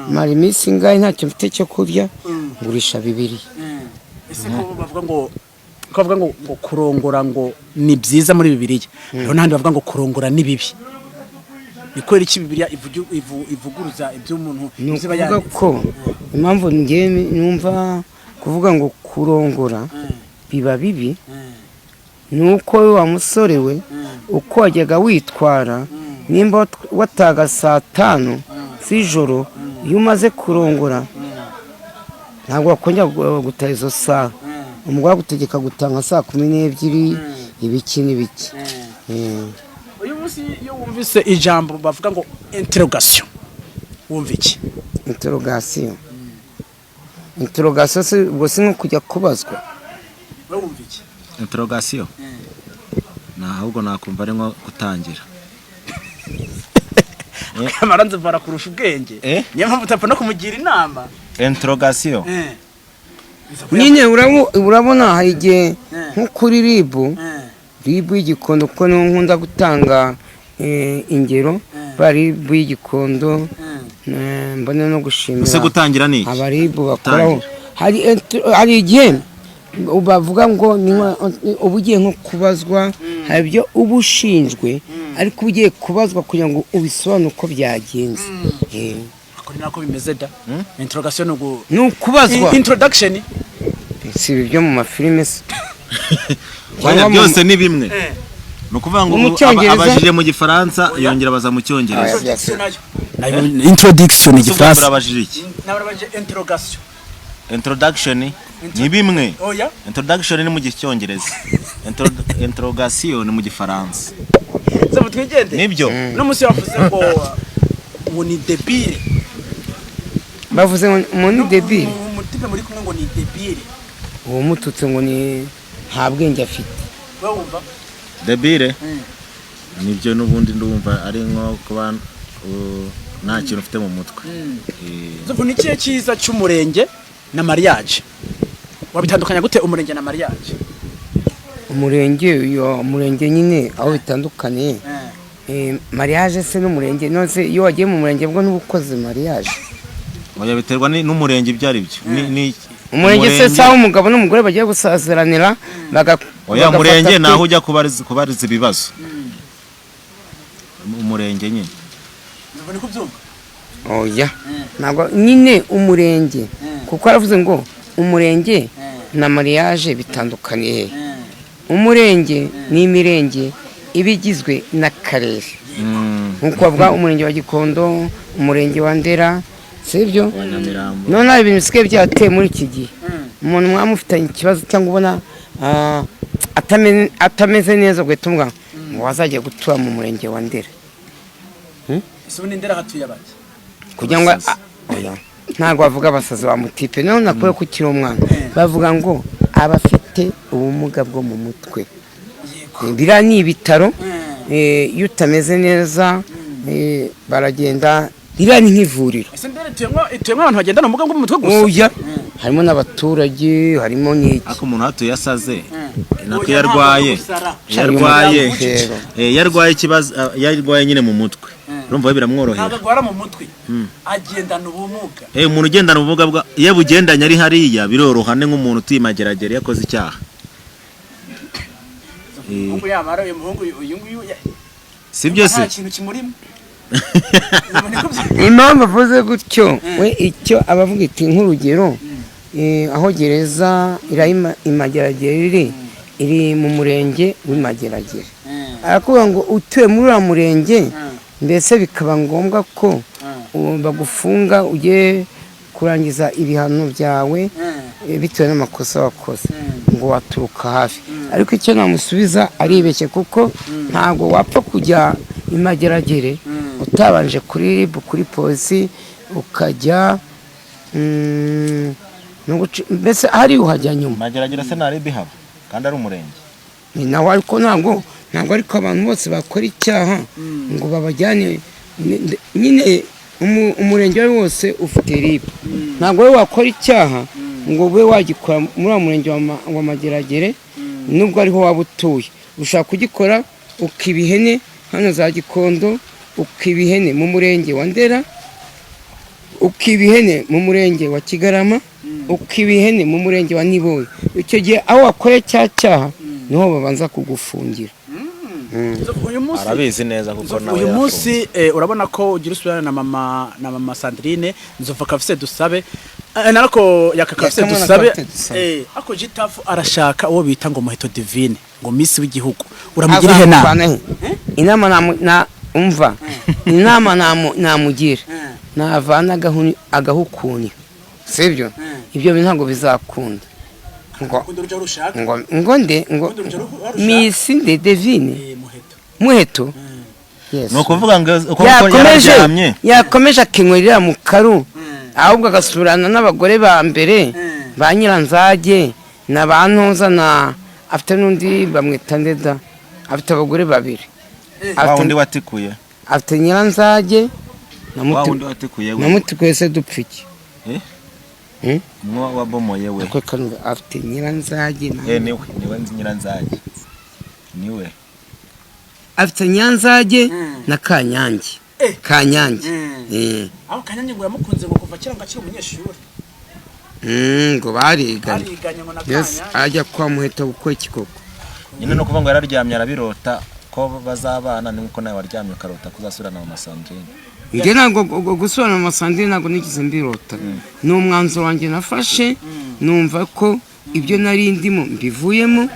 mara iminsi ingahe ntacyo mfite cyo kurya, ngurisha Bibiliya. Ese ko bavuga ngo kurongora ngo ni byiza muri Bibiliya, hariho n'ahandi bavuga ngo kurongora ni bibi, ni kubera iki Bibiliya ivuguruza iby'umuntu Ni ibyo iba ukuvuga yanditse? ko impamvu ngewe numva kuvuga ngo kurongora biba bibi, ni uko wa musore we, uko wajyaga witwara nimba wataga saa 5 z'ijoro, iyo umaze kurongora ntabwo wakongera gutaha izo saha. Umugore agutegeka gutaha nka saa 12, ibiki n'ibiki. Uyu munsi iyo wumvise ijambo bavuga ngo interrogation, wumva iki? Interrogation, interrogation se ubwo si nko kujya kubazwa? Wowe wumva iki? Interrogation na ahubwo nakumva ari nko gutangira. Amaranze barakurusha ubwenge. Eh? Niyo mpamvu utapfa no kumugira inama. Interrogation. Nyine urabona hari igihe nko kuri RIB, RIB y'Igikondo, kuko niho nkunda gutanga ingero, ba RIB y'Igikondo, mbone no Ese gushimira gutangira ni iki? aba RIB bakoraho. Hari igihe bavuga ngo ni uba ugiye nko kubazwa, hari ibyo uba ushinjwe, ariko uba ugiye kubazwa kugira ngo ubisobanure uko byagenze. Ako ni nako bimeze da. Interrogation ni ugu Ni ukubazwa. Introduction. Si ibi byo mu mafilime se? Oya, Cyangwa byose ni bimwe. Ni ukuvuga ngo Mu ubu Cyongereza? abajije mu Gifaransa, yongera abaza mu Cyongereza. Oya. Introduction Ese ubwo igifaransa. abajije iki? Nabarabanje interrogation. Introduction ni bimwe. Oya. Introduction ni mu Cyongereza, interrogation ni mu Gifaransa. Sabo twigende. Nibyo. No munsi bavuze ngo ni débile. Bavuze ngo umuntu ni débile? Umutipe muri kumwe ngo ni débile. Uwo mututse ngo ni nta bwenge afite. Wowe wumva? Débile nibyo, n'ubundi ndumva ari nko kuba Nta kintu ufite mu mutwe. Nzovu, ni ikihe cyiza cy'umurenge na mariage? Wabitandukanya gute umurenge na mariage? Umurenge, uyo umurenge nyine aho bitandukaniye, mariage se n'umurenge, none iyo wagiye mu murenge bwo ntuba ukoze mariage? Oya, biterwa n'umurenge ibyo ari byo. Umurenge se sawa umugabo n'umugore bagiye gusazeranira Oya, bagafata umurenge ni aho ujya kubariza ibibazo, umurenge nyine. Nzovu, niko ubyumva? Oya, ntabwo nyine umurenge, kuko aravuze ngo umurenge na mariage bitandukaniye he? Umurenge ni imirenge iba igizwe n'akarere, nk'uko bavuga umurenge wa Gikondo, umurenge wa Ndera, sibyo? Wa Nyamirambo. None hari ibintu bisigaye byateye muri iki gihe, umuntu mwaba mufitanye ikibazo cyangwa ubona atameze neza, ugahita umubwira ngo wazajya gutura mu murenge wa Ndera. Ese ubundi Ndera hatuye abaki? Kugira ngo oya, ntabwo bavuga abasazi ba mutipe. Noneho nakure ko ukiri umwana, bavuga ngo abafite ubumuga bwo mu mutwe. Biriya ni ibitaro, iyo utameze neza, baragenda, ririya ni nk'ivuriro. Ese Ndera ituyemo abantu bagendana ubumuga bwo mu mutwe gusa? Oya, harimo n'abaturage, harimo n'iki. Ariko umuntu hatuye asaze nako Oya, iyo arwaye, ntabwo gusara. iyo arwaye, Rero. Iyo arwaye ikibazo, iyo arwaye nyine mu mutwe, urumva we biramworohera. Ntabwo arwara mu mutwe, agendana ubumuga. Umuntu ugendana ubumuga bwa iyo bugendanye ari hariya biroroha, ni nk'umuntu utuye Mageragere yakoze icyaha. Umuhungu yamara uyu muhungu uyu nguyu Si byo se? Nta kintu kimurimo. Nzovu, niko ubyumva? Impamvu avuze gutyo, we icyo abavuga iti nk'urugero, aho gereza iri i Mageragere iri mu murenge w'Imageragere, arakubwira ngo utuye muri uriya murenge, mbese bikaba ngombwa ko bagufunga ugiye kurangiza ibihano byawe, bitewe n'amakosa wakoze, ngo waturuka hafi. Ariko icyo namusubiza, aribeshye, kuko ntabwo wapfa kujya i Mageragere utabanje kuri RIB, kuri polisi, ukajya no mbese hari uhajya nyuma. Mageragere se nta haba kandi ari umurenge? Ni nawe, ariko ntabwo ariko abantu bose bakora icyaha ngo babajyane nyine umurenge uwo ari wo wose ufite RIB. Ntabwo wowe wakora icyaha ngo ube wagikora muri uwo murenge wa Mageragere, nubwo ariho waba utuye. Ushobora kugikora ukiba ihene hano za Gikondo, ukiba ihene mu murenge wa Ndera, ukiba ihene mu murenge wa Kigarama, ukiba ihene mu murenge wa Niboye. Icyo gihe aho wakoreye cya cyaha niho babanza kugufungira. Uyu munsi Arabizi neza kuko nawe uyu yarafunze. munsi urabona ko ugira usubirana na mama Sandrine. Nzovu kafise dusabe, narako yakakafise Yakamwe na dusabe. Kafise Dusabe. Ako Jitafu arashaka uwo bita ngo Muheto Divine, ngo Miss w'igihugu. Uramugira ihe nama? Azamuvana he? Inama na umva, inama namugira, navana agahukuni, sibyo? Ibyo bintu ntabwo bizakunda ngo ngo nde ngo Miss nde Devine Muheto. Yes. Ni ukuvuga ngo uko Yakomeje yararyamye. Yakomeje akinywera mu karu, ahubwo agasubirana n'abagore ba mbere, ba Nyiranzage na ba Ntuza, na afite n'undi bamwita Ndeda. Afite abagore babiri. Wa Afite- wundi watikuye. Afite Nyiranzage na Wa Muti. wundi watikuye we. Na Mutikuye se dupfa iki? Eh? Hmm? Umwe wabomoye we. Ako kantu, afite Nyiranzage na Niwe Nyiranzage niwe. Afite Nyiranzage na Kanyange. Kanyange. Aho Kanyange ngo yamukunze ngo kuva kera, ngo akiri umunyeshuri. Ngo bariganye. Bariganye ngo na Yes, Kanyange. ajya kwa Muheto gukora iki koko? Nyine ni ukuvuga ngo yararyamye arabirota ko bazabana, ni nkuko nawe waryamye ukarota ko uzasubirana mu Masandrine. Njye ntabwo gusubirana mu Masandrine ntabwo nigeze mbirota. Ni umwanzuro wanjye nafashe, numva ko ibyo nari ndimo mbivuyemo,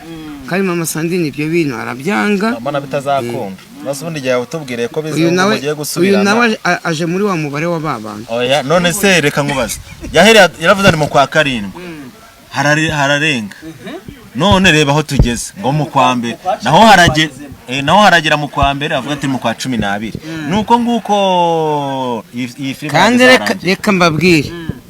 kandi mama Sandrine ibyo bintu arabyanga. Mbona bitazakunda, maze ubundi igihe utubwiriye ko Uyu bizungu nawe mugiye uyu gusubirana. nawe aje muri wa mubare wa ba bantu. Oya, none se reka nkubaze, yahereye yaravuze ni mu kwa karindwi, hararenga, none reba aho tugeze ngo mu kwa mbere, naho haragera, naho haragera mu kwa mbere, avuga ati mu kwa 12. Nuko nguko iyi filime Kandi reka izarangira. reka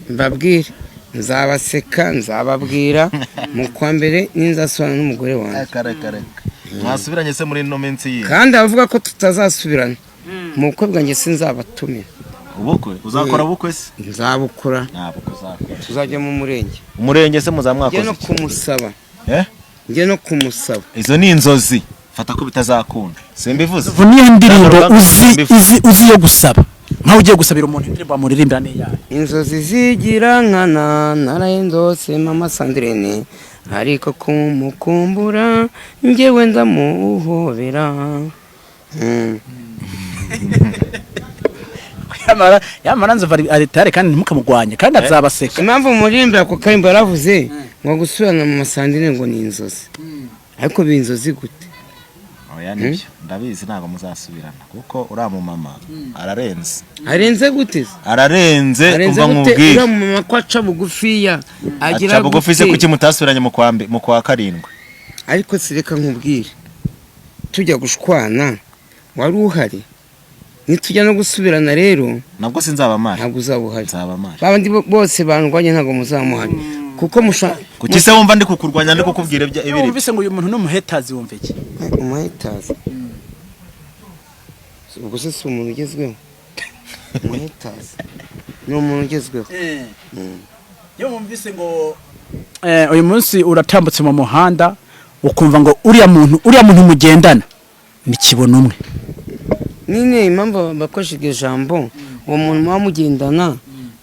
mbabwire, nzabaseka, nzababwira mu kwa mbere ninzasubirana n'umugore wanjye. Reka reka reka, mwasubiranye se muri ino minsi yindi? Kandi abavuga ko tutazasubirana, mu bukwe bwanjye sinzabatumira. Ubukwe uzakora ubukwe se? Nzabukora. Ntabwo uzakora. Tuzajya mu murenge. Umurenge se muzamwakoze Njye no iki? kumusaba. Eh? Njye no kumusaba. Izo ni inzozi, fata ko bitazakunda, simbivuze. Nzovu, niyo ndirimbo uzi uzi uzi yo gusaba, nkaho ugiye gusabira umuntu, indirimbo wamuririmbira ni iyahe? Inzozi zigira nkana, narayendose mama Sandrine, ariko kumukumbura njyewe ndamuhobera. Yamara yamara Nzovu ari tayari kandi ntimukamugwanye kandi azabaseka. Impamvu muririmbira ako karimbo, yaravuze ngo gusubirana mama Sandrine ngo ni inzozi, ariko biba inzozi gute? Oya, nibyo ndabizi, ntabwo muzasubirana kuko uriya mumama ararenze. Arenze gute se? Ararenze. Arenze Umva gute? nkubwire. Uriya mumama ko aca bugufiya, agira Aca bugufi se? gute? Kuki mutasubiranye mu kwa karindwi? Ariko si, reka nkubwire, tujya gushwana wari uhari, nitujya no gusubirana rero Nabwo sinzaba mpari. ntabwo uzaba uhari. Nzaba mpari. Babandi bose bandwanya ntabwo muzamuhari kuko musha. Kuki se wumva ndi kukurwanya, ndi kukubwira ibya Iyo ibiri? wumvise ngo uyu muntu ni umuhetazi, wumva iki? Umuhetazi ubwo se si umuntu ugezweho? Umuhetazi ni umuntu ugezweho. Iyo wumvise ngo uyu munsi uratambutse mu muhanda, ukumva ngo uriya muntu mugendana ni kibona umwe. Nyine impamvu bakoresha iryo jambo, uwo muntu muba mugendana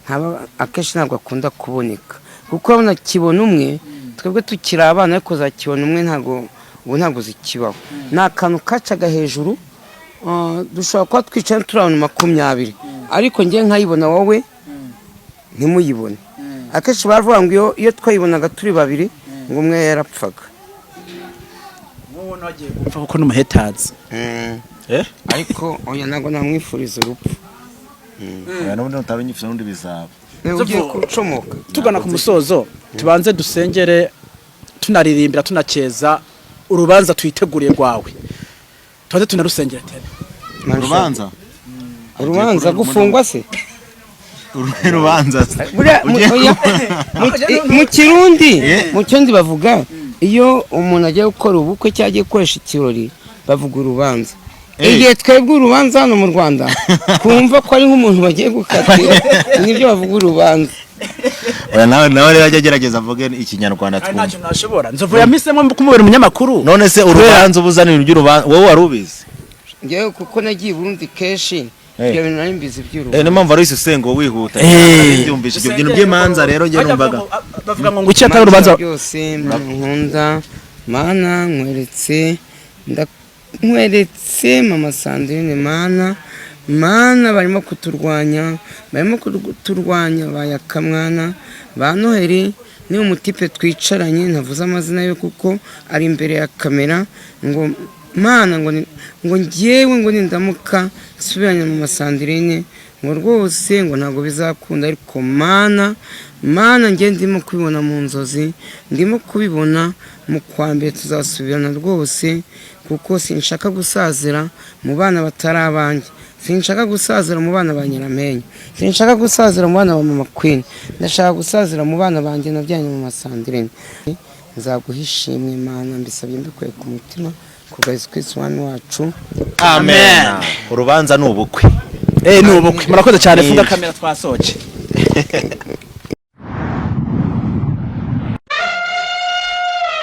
ntaba akenshi ntabwo akunda kuboneka, kuko urabona kibona umwe twebwe tukiri abana, ariko za kibona umwe ntabwo ubu ntabwo zikibaho. Ni akantu kacaga hejuru, dushobora kuba twicaye turi abantu 20, ariko njye nkayibona, wowe ntimuyibone. Akenshi baravuga ngo iyo twayibonaga turi babiri, ngo umwe yarapfaga. Gupfa kuko ni umuhetazi. Eh? Ariko oya, ntabwo namwifuriza urupfu. Oya, n'ubundi utabinyifuza n'ubundi bizaba. Niba ugiye gucomoka. Tugana ku musozo, tubanze dusengere, tunaririmbira, tunakeza urubanza twiteguriye rwawe, tubanze tunarusengera tena. Urubanza? Urubanza gufungwa se? Urubanza se? Buriya Ugiye oya, mu Kirundi Eh. mu Kirundi bavuga iyo umuntu agiye gukora ubukwe cyangwa agiye gukoresha ikirori, bavuga urubanza. Eh. Igihe twebwe urubanza hano mu Rwanda kumva ko ari nk'umuntu bagiye gukatira, nibyo bavuga urubanza. Oya, nawe rero ajya agerageza avuge ikinyarwanda Kandi twumve. ntacyo mwashobora. Nzovu yamisemo kumubera umunyamakuru. None se urubanza uba uzana ibintu by'urubanza, wowe wari ubizi? Ngewe kuko nagiye i Burundi kenshi, Eh. ibyo bintu nari mbizi Eh, by'urubanza. niyo mpamvu wari usenga wihuta. Eh. Byumvishe ibyo bintu by'imanza rero, njye numvaga Bavuga ngo iki atari urubanza. Byose Mana nkunda, Mana nkweretse, nkweretse mama Sandrine. Mana, Mana, barimo kuturwanya, barimo kuturwanya bayakamwana ba Noheli. Ni umutipe twicaranye, ntavuze amazina ye kuko ari imbere ya kamera, ngo Mana, ngo ngewe ngo nindamuka nsubiranye mama Sandrine, ngo rwose ngo ntabwo bizakunda. Ariko Mana, Mana, njye ndimo kubibona mu nzozi, ndimo kubibona mu kwa mbere tuzasubirana rwose, kuko sinshaka gusazira mu bana batari abanjye, sinshaka gusazira mu bana ba Nyiramenyo, sinshaka gusazira mu bana ba mama Queen, ndashaka gusazira mu bana banjye nabyaranye mama Sandrine. Nzaguha ishimwe Mana, mbisabye mbikuye ku mutima kubwa Yesu Kristo Umwami wacu. Amen. Urubanza ni ubukwe. Eh, ni ubukwe. Murakoze cyane. Funga Ni- kamera, twasoje.